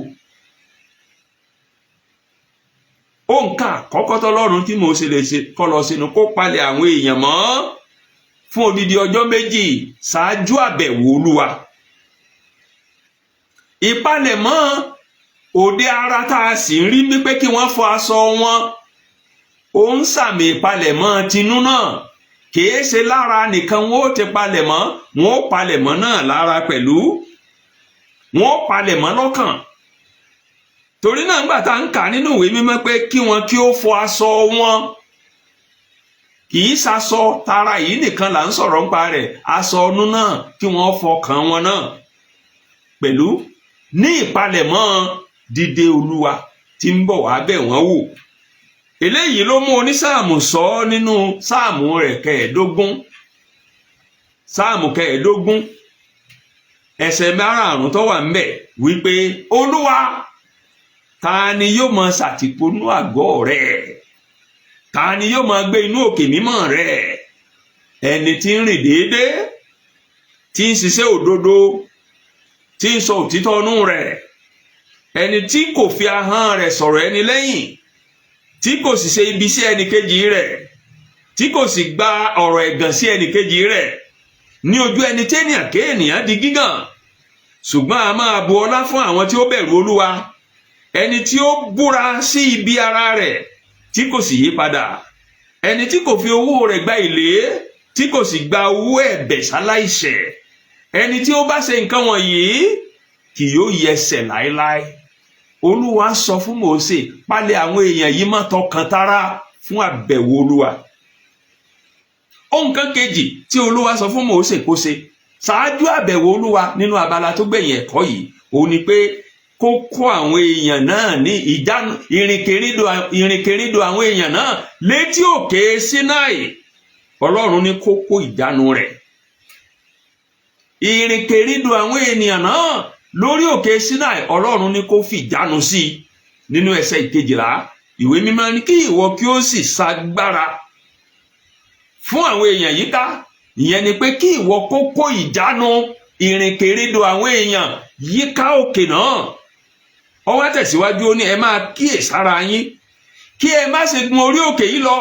Òǹkà àkọ́kọ́ tọ́lọ́run tí mo ṣe lè ṣe kọ́ lọ sínú kó palẹ̀ àwọn èèyàn mọ́ fún odidi ọjọ́ 2 ṣáájú àbẹ̀wò Olúwa. Ìpalẹ̀mọ́ òde ara tá a sì ń rí wípé kí wọ́n fọ aṣọ wọn, ó ń sàmì ìpalẹ̀mọ́ tinú náà. Kìí ṣe lára nìkan wọn ó ti palẹ̀mọ́, wọn ó palẹ̀mọ́ náà lára pẹ̀lú, wọn ó palẹ̀mọ́ lọ́kàn. Torí náà, ńgbà tá à ń kà nínú ìwé mímọ́ pé kí wọn kí ó fọ aṣọ wọn. Kì í ṣaṣọ tara yìí nìkan là ń sọ̀rọ̀ nípa rẹ̀, aṣọ ọnú náà, kí wọ́n fọkàn wọn náà pẹ̀lú ní ìpalẹ̀mọ́ dídé Olúwa tí ń bọ̀ wá bẹ̀ wọ́n wò. Eléyìí ló mú onísáàmù sọ nínú sáàmù rẹ̀ 15, sáàmù 15, ẹsẹ̀ 5 tó wà ńbẹ̀ wípé, "Olúwa, ta ni yóò máa ṣàtìpó àgọ́ rẹ̀? Ta ni yóò máa gbé inú òkè mímọ́ rẹ̀? Ẹni tí ń rìn déédéé, tí ń ṣiṣẹ́ òdodo, tí ń sọ òtítọ́ inú rẹ̀, ẹni tí kò fi ahọ́n rẹ̀ sọ̀rọ̀ ẹni lẹ́yìn, tí kò sì ṣe ibi sí ẹnì kejì rẹ̀, tí kò sì gba ọ̀rọ̀ ẹ̀gàn sí ẹnì kejì rẹ̀, ní ojú ẹni tí ènìyàn kéènìyàn di gígàn, ṣùgbọ́n a máa bu ọlá fún àwọn tí ó bẹ̀rù Olúwa, ẹni tí ó búra sí ibi ara rẹ̀, tí kò sì yí padà, ẹni tí kò fi owó rẹ̀ gba èlé, tí kò sì gba owó ẹ̀bẹ̀ sáláìṣẹ̀, ẹni tí ó bá ṣe nǹkan wọ̀nyí kì yóò yẹsẹ̀ láéláé." Olúwa sọ fún Mósè, palẹ̀ àwọn èèyàn yìí mọ́ tọkàntara fún àbẹ̀wò Olúwa. Ohun kan kejì tí Olúwa sọ fún Mósè kó ṣe ṣáájú àbẹ̀wò Olúwa nínú abala tó gbẹ̀yìn ẹ̀kọ́ yìí, òun ni pé kó kó àwọn èèyàn náà ní ìjánu ìrìnkèrindò àwọn èèyàn náà létí òkè Sinai. Ọlọ́run ní kó kó ìjánu rẹ̀. Ìrìnkèrindò àwọn ènìyàn náà lórí òkè Sinai, Ọlọ́run ní kó fi ìjánu sí i. Nínú ẹsẹ̀ 12, ìwé mímọ́ ní kí ìwọ kí ó sì ṣagbára fún àwọn èèyàn yìí ká. Ìyẹn ni pé kí ìwọ kó kó ìjánu ìrìnkèrindò àwọn èèyàn yíká òkè náà. Ó wá tẹ̀síwájú, ó ní, "Ẹ máa kíyèsára yín, kí ẹ má ṣe gun orí òkè yìí lọ,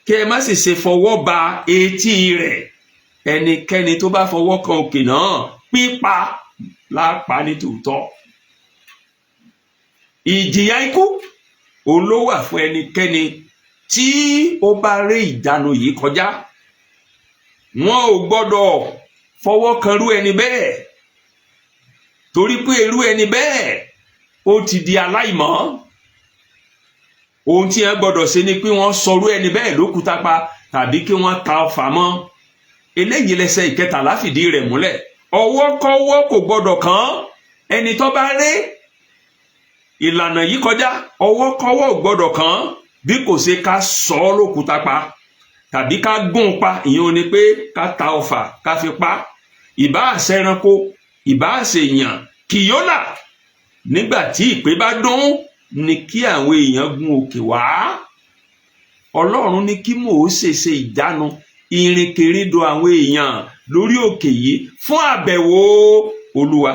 kí ẹ má sì ṣe fọwọ́ ba etí rẹ̀. Ẹnikẹ́ni tó bá fọwọ́ kan òkè náà, pípa lápá ní tòótọ́." Ìjìyà ikú òun ló wà fún ẹnikẹ́ni tí ó bá ré ìjánu yìí kọjá. Wọn ò gbọ́dọ̀ fọwọ́ kan irú ẹni bẹ́ẹ̀, torí pé irú ẹni bẹ́ẹ̀ ó ti di aláìmọ́. Ohun tí wọ́n gbọ́dọ̀ ṣe ni pé wọ́n sọrú ẹni bẹ́ẹ̀ lókùúta pa tàbí kí wọ́n ta ọfà mọ́. Eléyìí lẹsẹ̀ 13 fìdí rẹ̀ múlẹ̀: ọwọ́kọ́wọ́ kò gbọ́dọ̀ kàn ẹni tó bá ré ìlànà yìí kọjá. Ọwọ́kọ́wọ́ ò gbọ́dọ̀ kàn, bí kò ṣe ká sọ ọ́ lókùúta pa tàbí ká gún un pa. Ìyẹn ò ní pé ká ta ọfà ká fi pa. Ìbáà ṣe ẹranko, ìbáà ṣe èèyàn, kì yóò là. Nígbà tí ìpè bá dún ni kí àwọn èèyàn gun òkè wá. Ọlọ́run ní kí Mósè ṣe ìjánu ìrìnkèrindò àwọn èèyàn lórí òkè yìí fún àbẹ̀wò Olúwa.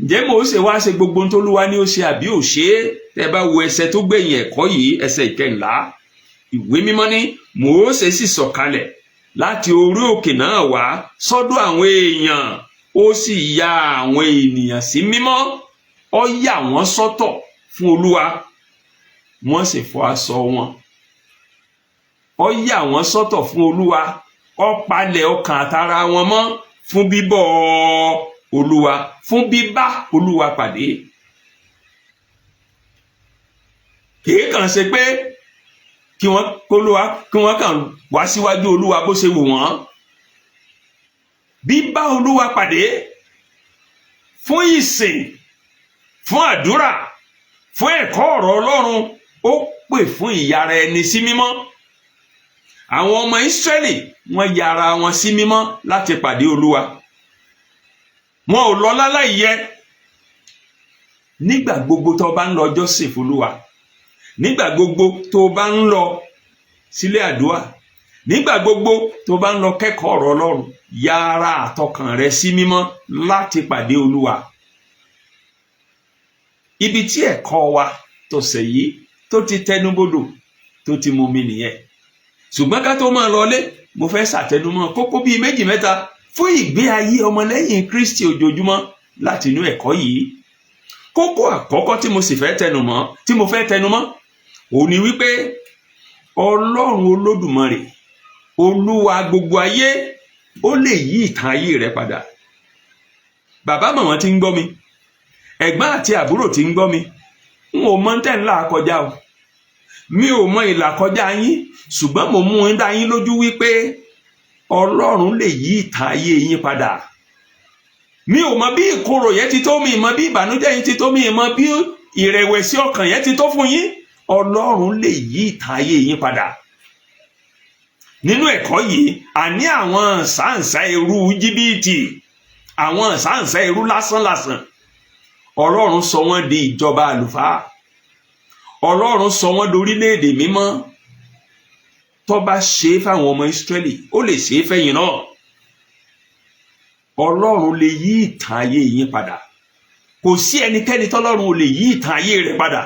Ǹjẹ́ Mósè wá ṣe gbogbo ohun tólúwa ní ó ṣe àbí ò ṣe é? Tẹ́ bá wo ẹsẹ̀ tó gbẹ̀yìn ẹ̀kọ́ yìí, ẹsẹ̀ 14, ìwé mímọ́ ní Mósè sì sọ̀kalẹ̀ láti orí òkè náà wá sọ́dọ̀ àwọn èèyàn, ó sì ya àwọn ènìyàn sí mímọ́, ó yà wọ́n sọ́tọ̀ fún Olúwa, wọ́n sì fọ aṣọ wọn. Ó yà wọ́n sọ́tọ̀ fún Olúwa, ó palẹ̀ ọkàn àtara wọn mọ́ fún bíbọ̀ Olúwa, fún bíbá Olúwa pàdé. Kìí kàn ṣe pé kí wọ́n kólúwa kí wọ́n kàn wá síwájú Olúwa bó ṣe wù wọ́n. Bíbá Olúwa pàdé fún ìsìn, fún àdúrà, fún ẹ̀kọ́ ọ̀rọ̀ Ọlọ́run, ó pè fún ìyára ẹni sí mímọ́. Àwọn ọmọ Ísírẹ́lì, wọ́n yára wọn sí mímọ́ láti pàdé Olúwa. Wọn ò lọ láláì yẹ. Nígbà gbogbo tó bá ń lọ jọ́sìn f'Olúwa, nígbà gbogbo tó bá ń lọ sílé àdúrà, nígbà gbogbo tó bá ń lọ kẹ́kọ̀ọ́ ọ̀rọ̀ Ọlọ́run, yára àtọkàn rẹ sí mímọ́ láti pàdé Olúwa. Ibi tí ẹ̀kọ́ wa tọ̀sẹ̀ yìí tó ti tẹnubodò, tó ti mú mi nìyẹn. Ṣùgbọ́n ká tó máa lọlé, mo fẹ́ ṣàtẹnumọ́ kókó bíi méjì mẹ́ta fún ìgbé ayé ọmọlẹ́yìn Kristi ojoojúmọ́ láti inú ẹ̀kọ́ yìí. Kókó àkọ́kọ́ tí mo sì fẹ́ tẹnumọ́, tí mo fẹ́ tẹnumọ́, òun ni wípé Ọlọ́run Olódùmarè, Olúwa gbogbo ayé, ó lè yí ìtàn ayé rẹ padà. Bàbá màmá tí ń gbọ́ mi, ẹ̀gbọ́n àti àbúrò tí ń gbọ́ mi, n ò mọ tẹ́ ń là kọjá o. Mi ò mọ ìlàkọjá yín, ṣùgbọ́n mo mú un dá yín lójú wípé Ọlọ́run lè yí ìtàn ayé yín padà. Mi ò mọ bí ìkorò yẹn ti tó, mi ì mọ bí ìbànújẹ́ yín ti tó, mi ì mọ bí ìrẹ̀wẹ̀sì ọkàn yẹn ti tó fún yín. Ọlọ́run lè yí ìtàn ayé yín padà. Nínú ẹ̀kọ́ yìí, àní àwọn sáǹsá ẹrú Íjíbítì, àwọn sáǹsá ẹrú lásánlàsàn, Ọlọ́run sọ wọ́n di ìjọba àlùfáà. Ọlọ́run sọ wọ́n dorílẹ̀-èdè mímọ́. Tó bá ṣe é fáwọn ọmọ Ísírẹ́lì, ó lè ṣe é fẹ́yìn náà. Ọlọ́run lè yí ìtàn ayé yín padà. Kò sí ẹnikẹ́ni tọ́lọ́run ò lè yí ìtàn ayé rẹ̀ padà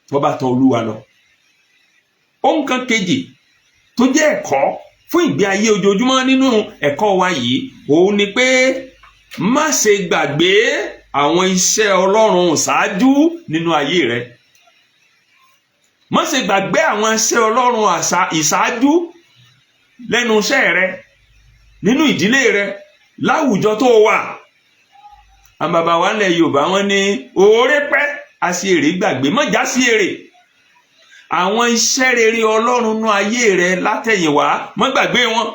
tó bá tọ̀ Olúwa lọ. Ohun kan kejì tó jẹ́ ẹ̀kọ́ fún ìgbé ayé ojoojúmọ́ nínú ẹ̀kọ́ wa yìí, òun ni pé má ṣe gbàgbé àwọn iṣẹ́ Ọlọ́run ṣáájú nínú ayé rẹ. Má ṣe gbàgbé àwọn iṣẹ́ Ọlọ́run ìṣáájú lẹ́nu iṣẹ́ rẹ, nínú ìdílé rẹ, láwùjọ tó wà. Àwọn bàbá wa nílẹ̀ Yorùbá, wọ́n ní oore pẹ́ aṣiwèrè gbàgbé. Má já aṣiwèrè. Àwọn iṣẹ́ rere Ọlọ́run nú ayé rẹ látẹ̀yìnwá, má gbàgbé wọn.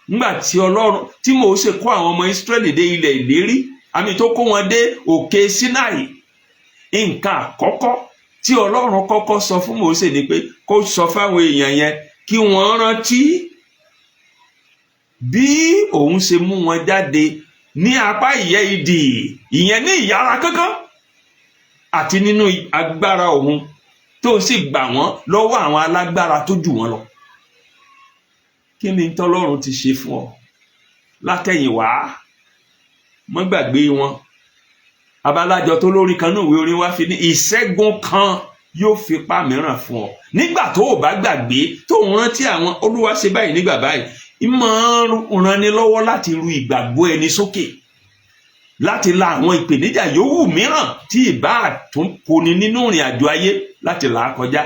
Nígbà tí Ọlọ́run tí Mósè kó àwọn ọmọ Ísírẹ́lì dé ilẹ̀ ìlérí, àmì tó kó wọn dé òkè Sinai, nǹkan àkọ́kọ́ tí Ọlọ́run kọ́kọ́ sọ fún Mósè ni pé kó sọ fáwọn èèyàn yẹn kí wọ́n rántí bí òun ṣe mú wọn jáde ní apá ìyẹ́ idì, ìyẹn ní ìyára kánkán àti nínú agbára òun, tó sì gbà wọ́n lọ́wọ́ àwọn alágbára tó jù wọ́n lọ. Kí ni tọ́lọ́run ti ṣe fún ọ látẹ̀yìnwá? Mọ́ gbàgbé wọn. Abalájọ tó lórí kan náà, ìwé orin wa fi ní ìṣẹ́gun kan yóò fipá mìíràn fún ọ nígbà tó o bá gbàgbé, tó ń rántí àwọn Olúwa ṣe báyìí nígbà báyìí. Ìmọ̀ ń ranni lọ́wọ́ láti ru ìgbàgbọ́ ẹni sókè, láti la àwọn ìpèníjà yòówù mìíràn tí ìbá tún koni nínú ìrìn àjò ayé láti là á kọjá.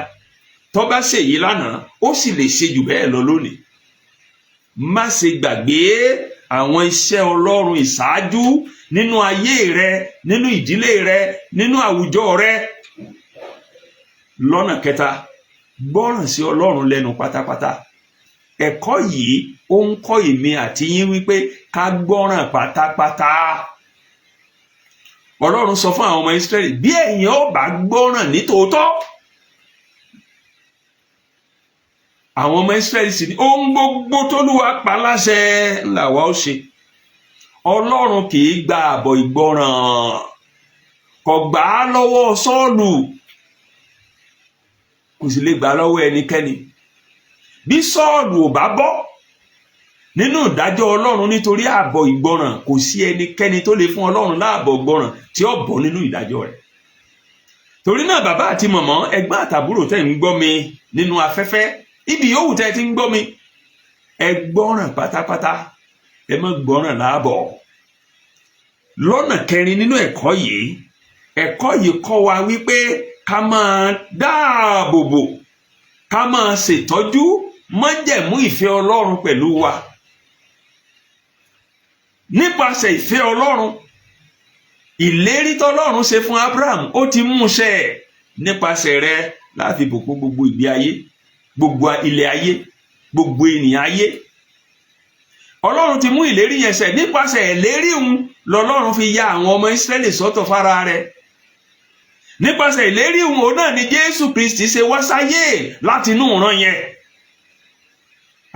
Tó bá ṣèyí lánàá, ó sì lè ṣe jù bẹ́ẹ̀ lọ lónìí. Má ṣe gbàgbé àwọn iṣẹ́ Ọlọ́run ìṣáájú nínú ayé rẹ, nínú ìdílé rẹ, nínú àwùjọ rẹ. Lọ́nà kẹta, gbọ́ràn sí Ọlọ́run lẹ́nu pátápátá. Ẹ̀kọ́ yìí, ó ń kọ́ èmi àti yín wípé ká gbọ́ràn pátápátá. Ọlọ́run sọ fún àwọn ọmọ Ísírẹ́lì, bí ẹ̀yin ó bá gbọ́ràn ní tòótọ́. Àwọn ọmọ Ísírẹ́lì sì ní ohun gbogbo tólúwa pa láṣẹ làwa ó ṣe. Ọlọ́run kì í gba àbọ̀ ìgbọràn. Kò gbà á lọ́wọ́ Sọ́ọ̀lù, kò sì lè gbà á lọ́wọ́ ẹnikẹ́ni. Bí Sọ́ọ̀lù ò bá bọ́ nínú ìdájọ́ Ọlọ́run nítorí ààbọ̀ ìgbọràn, kò sí ẹnikẹ́ni tó lè fún Ọlọ́run láàbọ̀ ìgbọràn tí ó bọ́ nínú ìdájọ́ rẹ̀. Torí náà, bàbá àti mọ̀mọ́, ẹ̀gbọ́n àtàbúrò tẹ́ ń gbọ́ mi nínú afẹ́fẹ́, ibi yòówù tẹ́ ti ń gbọ́ mi, ẹ gbọ́ràn pátápátá, ẹ má gbọ́ràn láàbọ̀. Lọ́nà kẹrin nínú ẹ̀kọ́ yìí, ẹ̀kọ́ yìí kọ́ wa wípé ká máa dáàbò bò, ká máa ṣètọ́jú májẹ̀mú ìfẹ́ Ọlọ́run pẹ̀lú wa. Nípasẹ̀ ìfẹ́ Ọlọ́run, ìlérí tọ́lọ́run ṣe fún Abraham, ó ti mú ṣẹ: nípasẹ̀ rẹ̀ láti bùkún gbogbo ìgbé ayé, gbogbo ilẹ̀ ayé, gbogbo ènìyàn ayé. Ọlọ́run ti mú ìlérí yẹn ṣẹ. Nípasẹ̀ ìlérí òun lọ́lọ́run fi ya àwọn ọmọ Ísírẹ́lì sọ́tọ̀ fara rẹ̀. Nípasẹ̀ ìlérí òun náà ni Jésù Kristi ṣe wá sáyé láti inú ìran yẹn.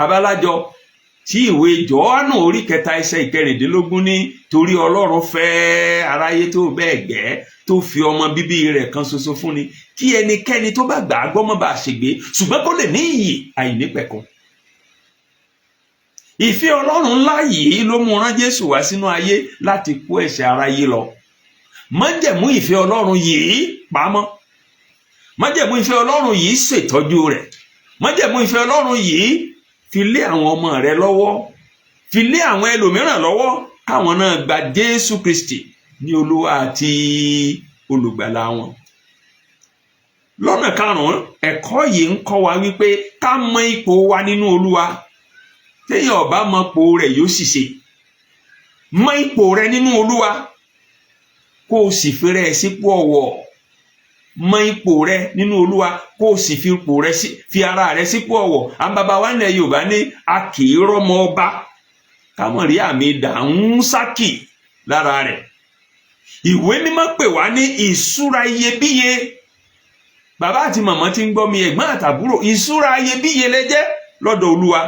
Abalájọ tí ìwé Jòhánù orí 3 ẹsẹ̀ 16 ní, torí Ọlọ́run fẹ́ aráyé tó bẹ́ẹ̀ gẹ́ tó fi ọmọ bíbí rẹ̀ kan ṣoṣo fún ni, kí ẹnikẹ́ni tó bá gbà á gbọ́ má bàa ṣègbé, ṣùgbọ́n kó lè ní ìyè àìnípẹ̀kun. Ìfẹ́ Ọlọ́run ńlá yìí ló mú rán Jésù wá sínú ayé láti kó ẹ̀ṣẹ̀ aráyé lọ. Májẹ̀mú ìfẹ́ Ọlọ́run yìí pamọ́, májẹ̀mú ìfẹ́ Ọlọ́run yìí ṣètọ́jú rẹ̀, májẹ̀mú ìfẹ́ Ọlọ́run yìí fi lé àwọn ọmọ rẹ lọ́wọ́, fi lé àwọn ẹlòmíràn lọ́wọ́, káwọn náà gba Jésù Kristi ní Olúwa àti olùgbàlà wọn. Lọ́nà karùn-ún, ẹ̀kọ́ yìí ń kọ́ wa wípé ká mọ ipò wa nínú Olúwa. Téèyàn ọba mọ ipò rẹ̀, yóò sì ṣe. Mọ ipò rẹ nínú Olúwa, kó o sì fẹ́rẹ̀ sípò ọ̀wọ̀. Mọ ipò rẹ nínú Olúwa, kó o sì fi ipò rẹ sí, fi ara rẹ sípò ọ̀wọ̀. Àwọn bàbá wa nílẹ̀ Yorùbá ní a kì í rọ́mọ ọba kámọ̀ rí àmì dàńsákì lára rẹ̀. Ìwé Mímọ́ pè wá ní ìṣúra iyebíye. Bàbá àti màmá tí ń gbọ́ mi, ẹ̀gbọ́n àtàbúrò, ìṣúra iyebíye lẹ jẹ́ lọ́dọ̀ Olúwa.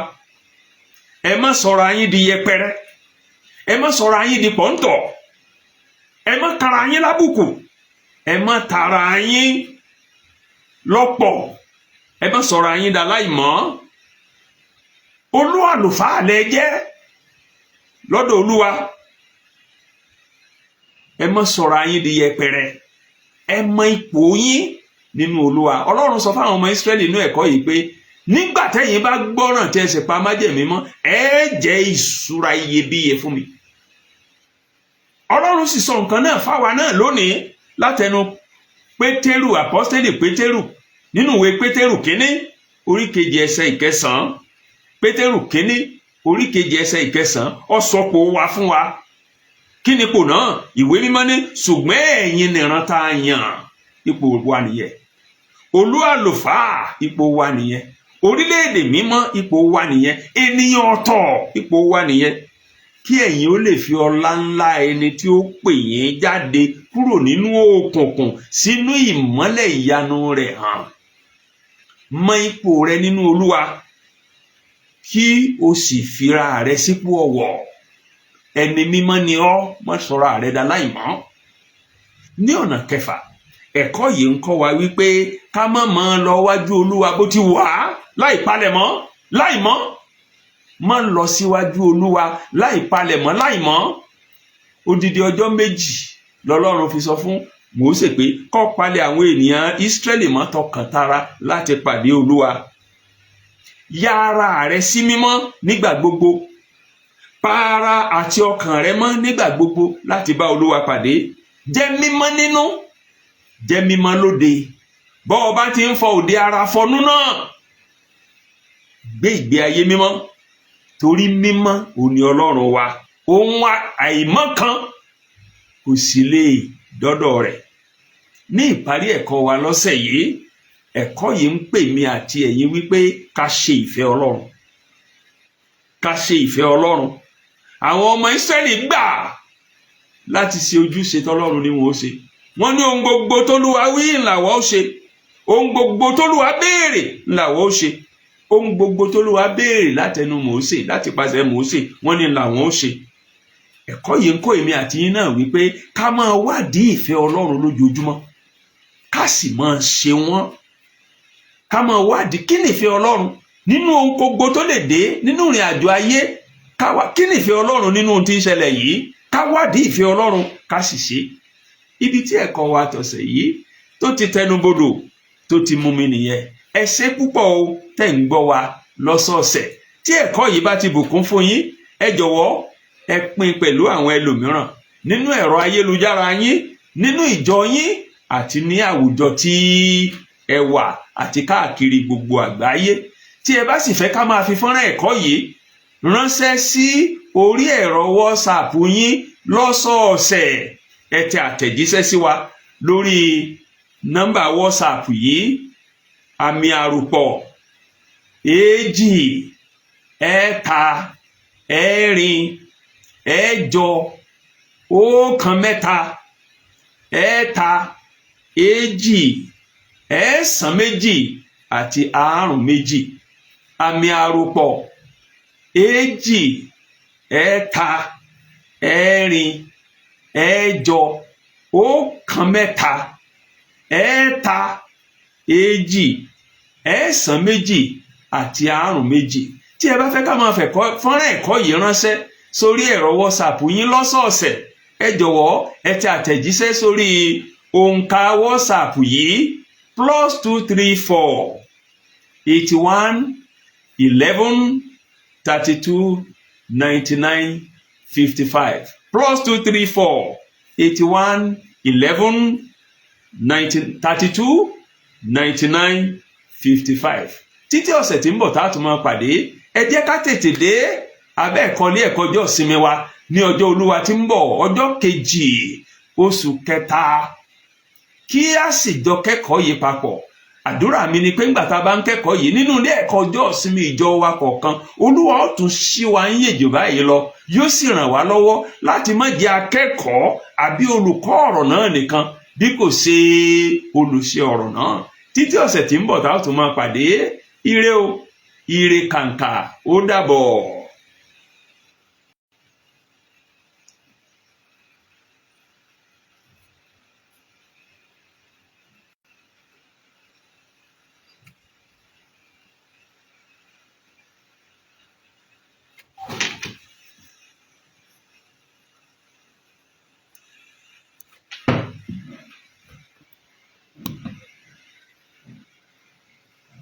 Ẹ má sọ̀rọ̀ ayín di yẹpẹrẹ, ẹ má sọ̀rọ̀ ayín di pọ́ńtọ̀, ẹ má tara yín lábùkù, ẹ má tara yín lọ́pọ̀, ẹ má sọ̀rọ̀ ayín dà láìmọ́. Olú àlùfáà lẹ jẹ́ lọ́dọ̀ Olúwa. Ẹ má sọ̀rọ̀ ayín di yẹpẹrẹ. Ẹ mọ ipò yín nínú Olúwa. Ọlọ́run sọ fáwọn ọmọ Ísírẹ́lì inú ẹ̀kọ́ yìí pé nígbà tẹ́yin bá gbọ́ràn tí ẹ sì pa májẹ̀mú mọ́, ẹ jẹ́ ìṣúra iyebíye fún mi. Ọlọ́run sì sọ nǹkan náà fáwa náà lónìí látẹnu Pétérù, àpọ́stélì Pétérù, nínú ìwé Pétérù kínní, orí 2, ẹsẹ̀ 9. Pétérù kínní, orí 2, ẹsẹ̀ 9, ó sọ ipò wa fún wa. Kí ni ipò náà? Ìwé Mímọ́ ní, "Ṣùgbọ́n ẹ̀yin nìran tá a yàn." Ipò wa nìyẹn. Olú àlùfáà, ipò wa nìyẹn. Orílẹ̀-èdè mímọ́, ipò wa nìyẹn. Ènìyàn ọ̀tọ̀, ipò wa nìyẹn. Kí ẹ̀yin ó lè fi ọlá ńlá ẹni tí ó pè yín jáde kúrò nínú òkùnkùn sínú ìmọ́lẹ̀ ìyanu rẹ̀ hàn. Mọ ipò rẹ nínú Olúwa, kí o sì fira rẹ sípò ọ̀wọ̀. Ẹni mímọ́ ni ọ́, má sọ̀rọ̀ rẹ dà láìmọ́. Ní ọ̀nà kẹfà, ẹ̀kọ́ yìí ń kọ́ wa wípé ká má máa lọ wájú Olúwa bó ti wà á láì palẹ̀mọ́ láìmọ́. Má lọ síwájú Olúwa láì palẹ̀mọ́ láìmọ́. Odidi ọjọ́ 2 lọ́lọ́run fi sọ fún Mósè pé kó palẹ̀ àwọn ènìyàn Ísírẹ́lì mọ́ tọkàntara láti pàdé Olúwa. Ya ara rẹ sí mímọ́ nígbà gbogbo. Pa ara àti ọkàn rẹ mọ́ nígbà gbogbo láti bá Olúwa pàdé. Jẹ́ mímọ́ nínú, jẹ́ mímọ́ lóde. Bọ́ ọ bá ti ń fọ òde ara, fọnú náà. Gbé ìgbé ayé mímọ́, torí mímọ́ òní Ọlọ́run wa. Ohun àìmọ́ kan kò sì lè dọ́dọ̀ rẹ̀. Ní ìparí ẹ̀kọ́ wa lọ́sẹ̀ yìí, ẹ̀kọ́ yìí ń pè mí àti ẹ̀yin wípé ká ṣe ìfẹ́ Ọlọ́run, ká ṣe ìfẹ́ Ọlọ́run. Àwọn ọmọ Ísírẹ́lì gbà láti ṣe ojúṣe tọ́lọ́run ní wọn ó ṣe. Wọ́n ní ohun gbogbo tólúwa wí làwọn ó ṣe, ohun gbogbo tólúwa béèrè làwọn ó ṣe. Ohun gbogbo tólúwa béèrè látẹnu Mósè, láti pàṣẹ Mósè, wọ́n ní làwọn ó ṣe. Ẹ̀kọ́ yìí ń kọ́ èmi àti yín náà wípé ká máa wádìí ìfẹ́ Ọlọ́run lójoojúmọ́, ká sì máa ṣe wọ́n. Ká máa wádìí kí ni ìfẹ́ Ọlọ́run nínú ohun gbogbo tó lè dé nínú ìrìn àjò ayé. Ká wá kí ni ìfẹ́ Ọlọ́run nínú ohun tí ń ṣẹlẹ̀ yìí. Ká wádìí ìfẹ́ Ọlọ́run, ká sì ṣe. Ibi tí ẹ̀kọ́ wa tọ̀sẹ̀ yìí tó ti tẹnubodò, tó ti mú mi nìyẹn. Ẹ ṣé púpọ̀ o tẹ́ ń gbọ́ wa lọ́sọ̀ọ̀sẹ̀. Tí ẹ̀kọ́ yìí bá ti bùkún fún yín, ẹ jọ̀wọ́, ẹ pín pẹ̀lú àwọn ẹlòmíràn nínú ẹ̀rọ ayélujára yín, nínú ìjọ yín, àti ní àwùjọ tí ẹ wà, àti káàkiri gbogbo àgbáyé. Tí ẹ bá sì fẹ́ ká máa fi fọ́nrán ẹ̀kọ́ yìí ránṣẹ́ sí orí ẹ̀rọ WhatsApp yín lọ́sọ̀ọ̀sẹ̀, ẹ tẹ àtẹ̀jíṣẹ́ sí wa lórí nọ́mbà WhatsApp yìí: àmì àròpọ̀ 234 3 8 9 2 52. Àmì àròpọ̀ 234 8 92. Tí ẹ bá fẹ́ ká máa fẹ́ fọ́nrán ẹ̀kọ́ yìí ránṣẹ́ sórí ẹ̀rọ WhatsApp yín lọ́sọ̀ọ̀sẹ̀, ẹ jọ̀wọ́, ẹ tẹ àtẹ̀jíṣẹ́ sórí òǹkà WhatsApp yìí: +234 81 11 32 99 55, +234 81 11 32 99 55. Títí ọ̀sẹ̀ tí ń bọ̀ tá a tún máa pàdé, ẹ jẹ́ ká tètè dé abẹ́ ẹ̀kọ́ ilé ẹ̀kọ́ ọjọ́ ìsinmi wa ní ọjọ́ Olúwa tí ń bọ̀, ọjọ́ 2 oṣù 3. kí a sì jọ kẹ́kọ̀ọ́ yìí papọ̀. Àdúrà mi ni pé ńgbà tá a bá ń kẹ́kọ̀ọ́ yìí nínú ilé ẹ̀kọ́ ọjọ́ ìsinmi ìjọ wa kọ̀ọ̀kan, Olúwa ó tún ṣí wa níyè jù báyìí lọ, yóò sì ràn wá lọ́wọ́ láti má jẹ́ akẹ́kọ̀ọ́ àbí olùkọ́ ọ̀rọ̀ náà nìkan, bí kò ṣe olùṣe ọ̀rọ̀ náà. Títí ọ̀sẹ̀ tí ń bọ̀ tá a tún máa pàdé, ire o, ire kàǹkà, ó dàbọ̀.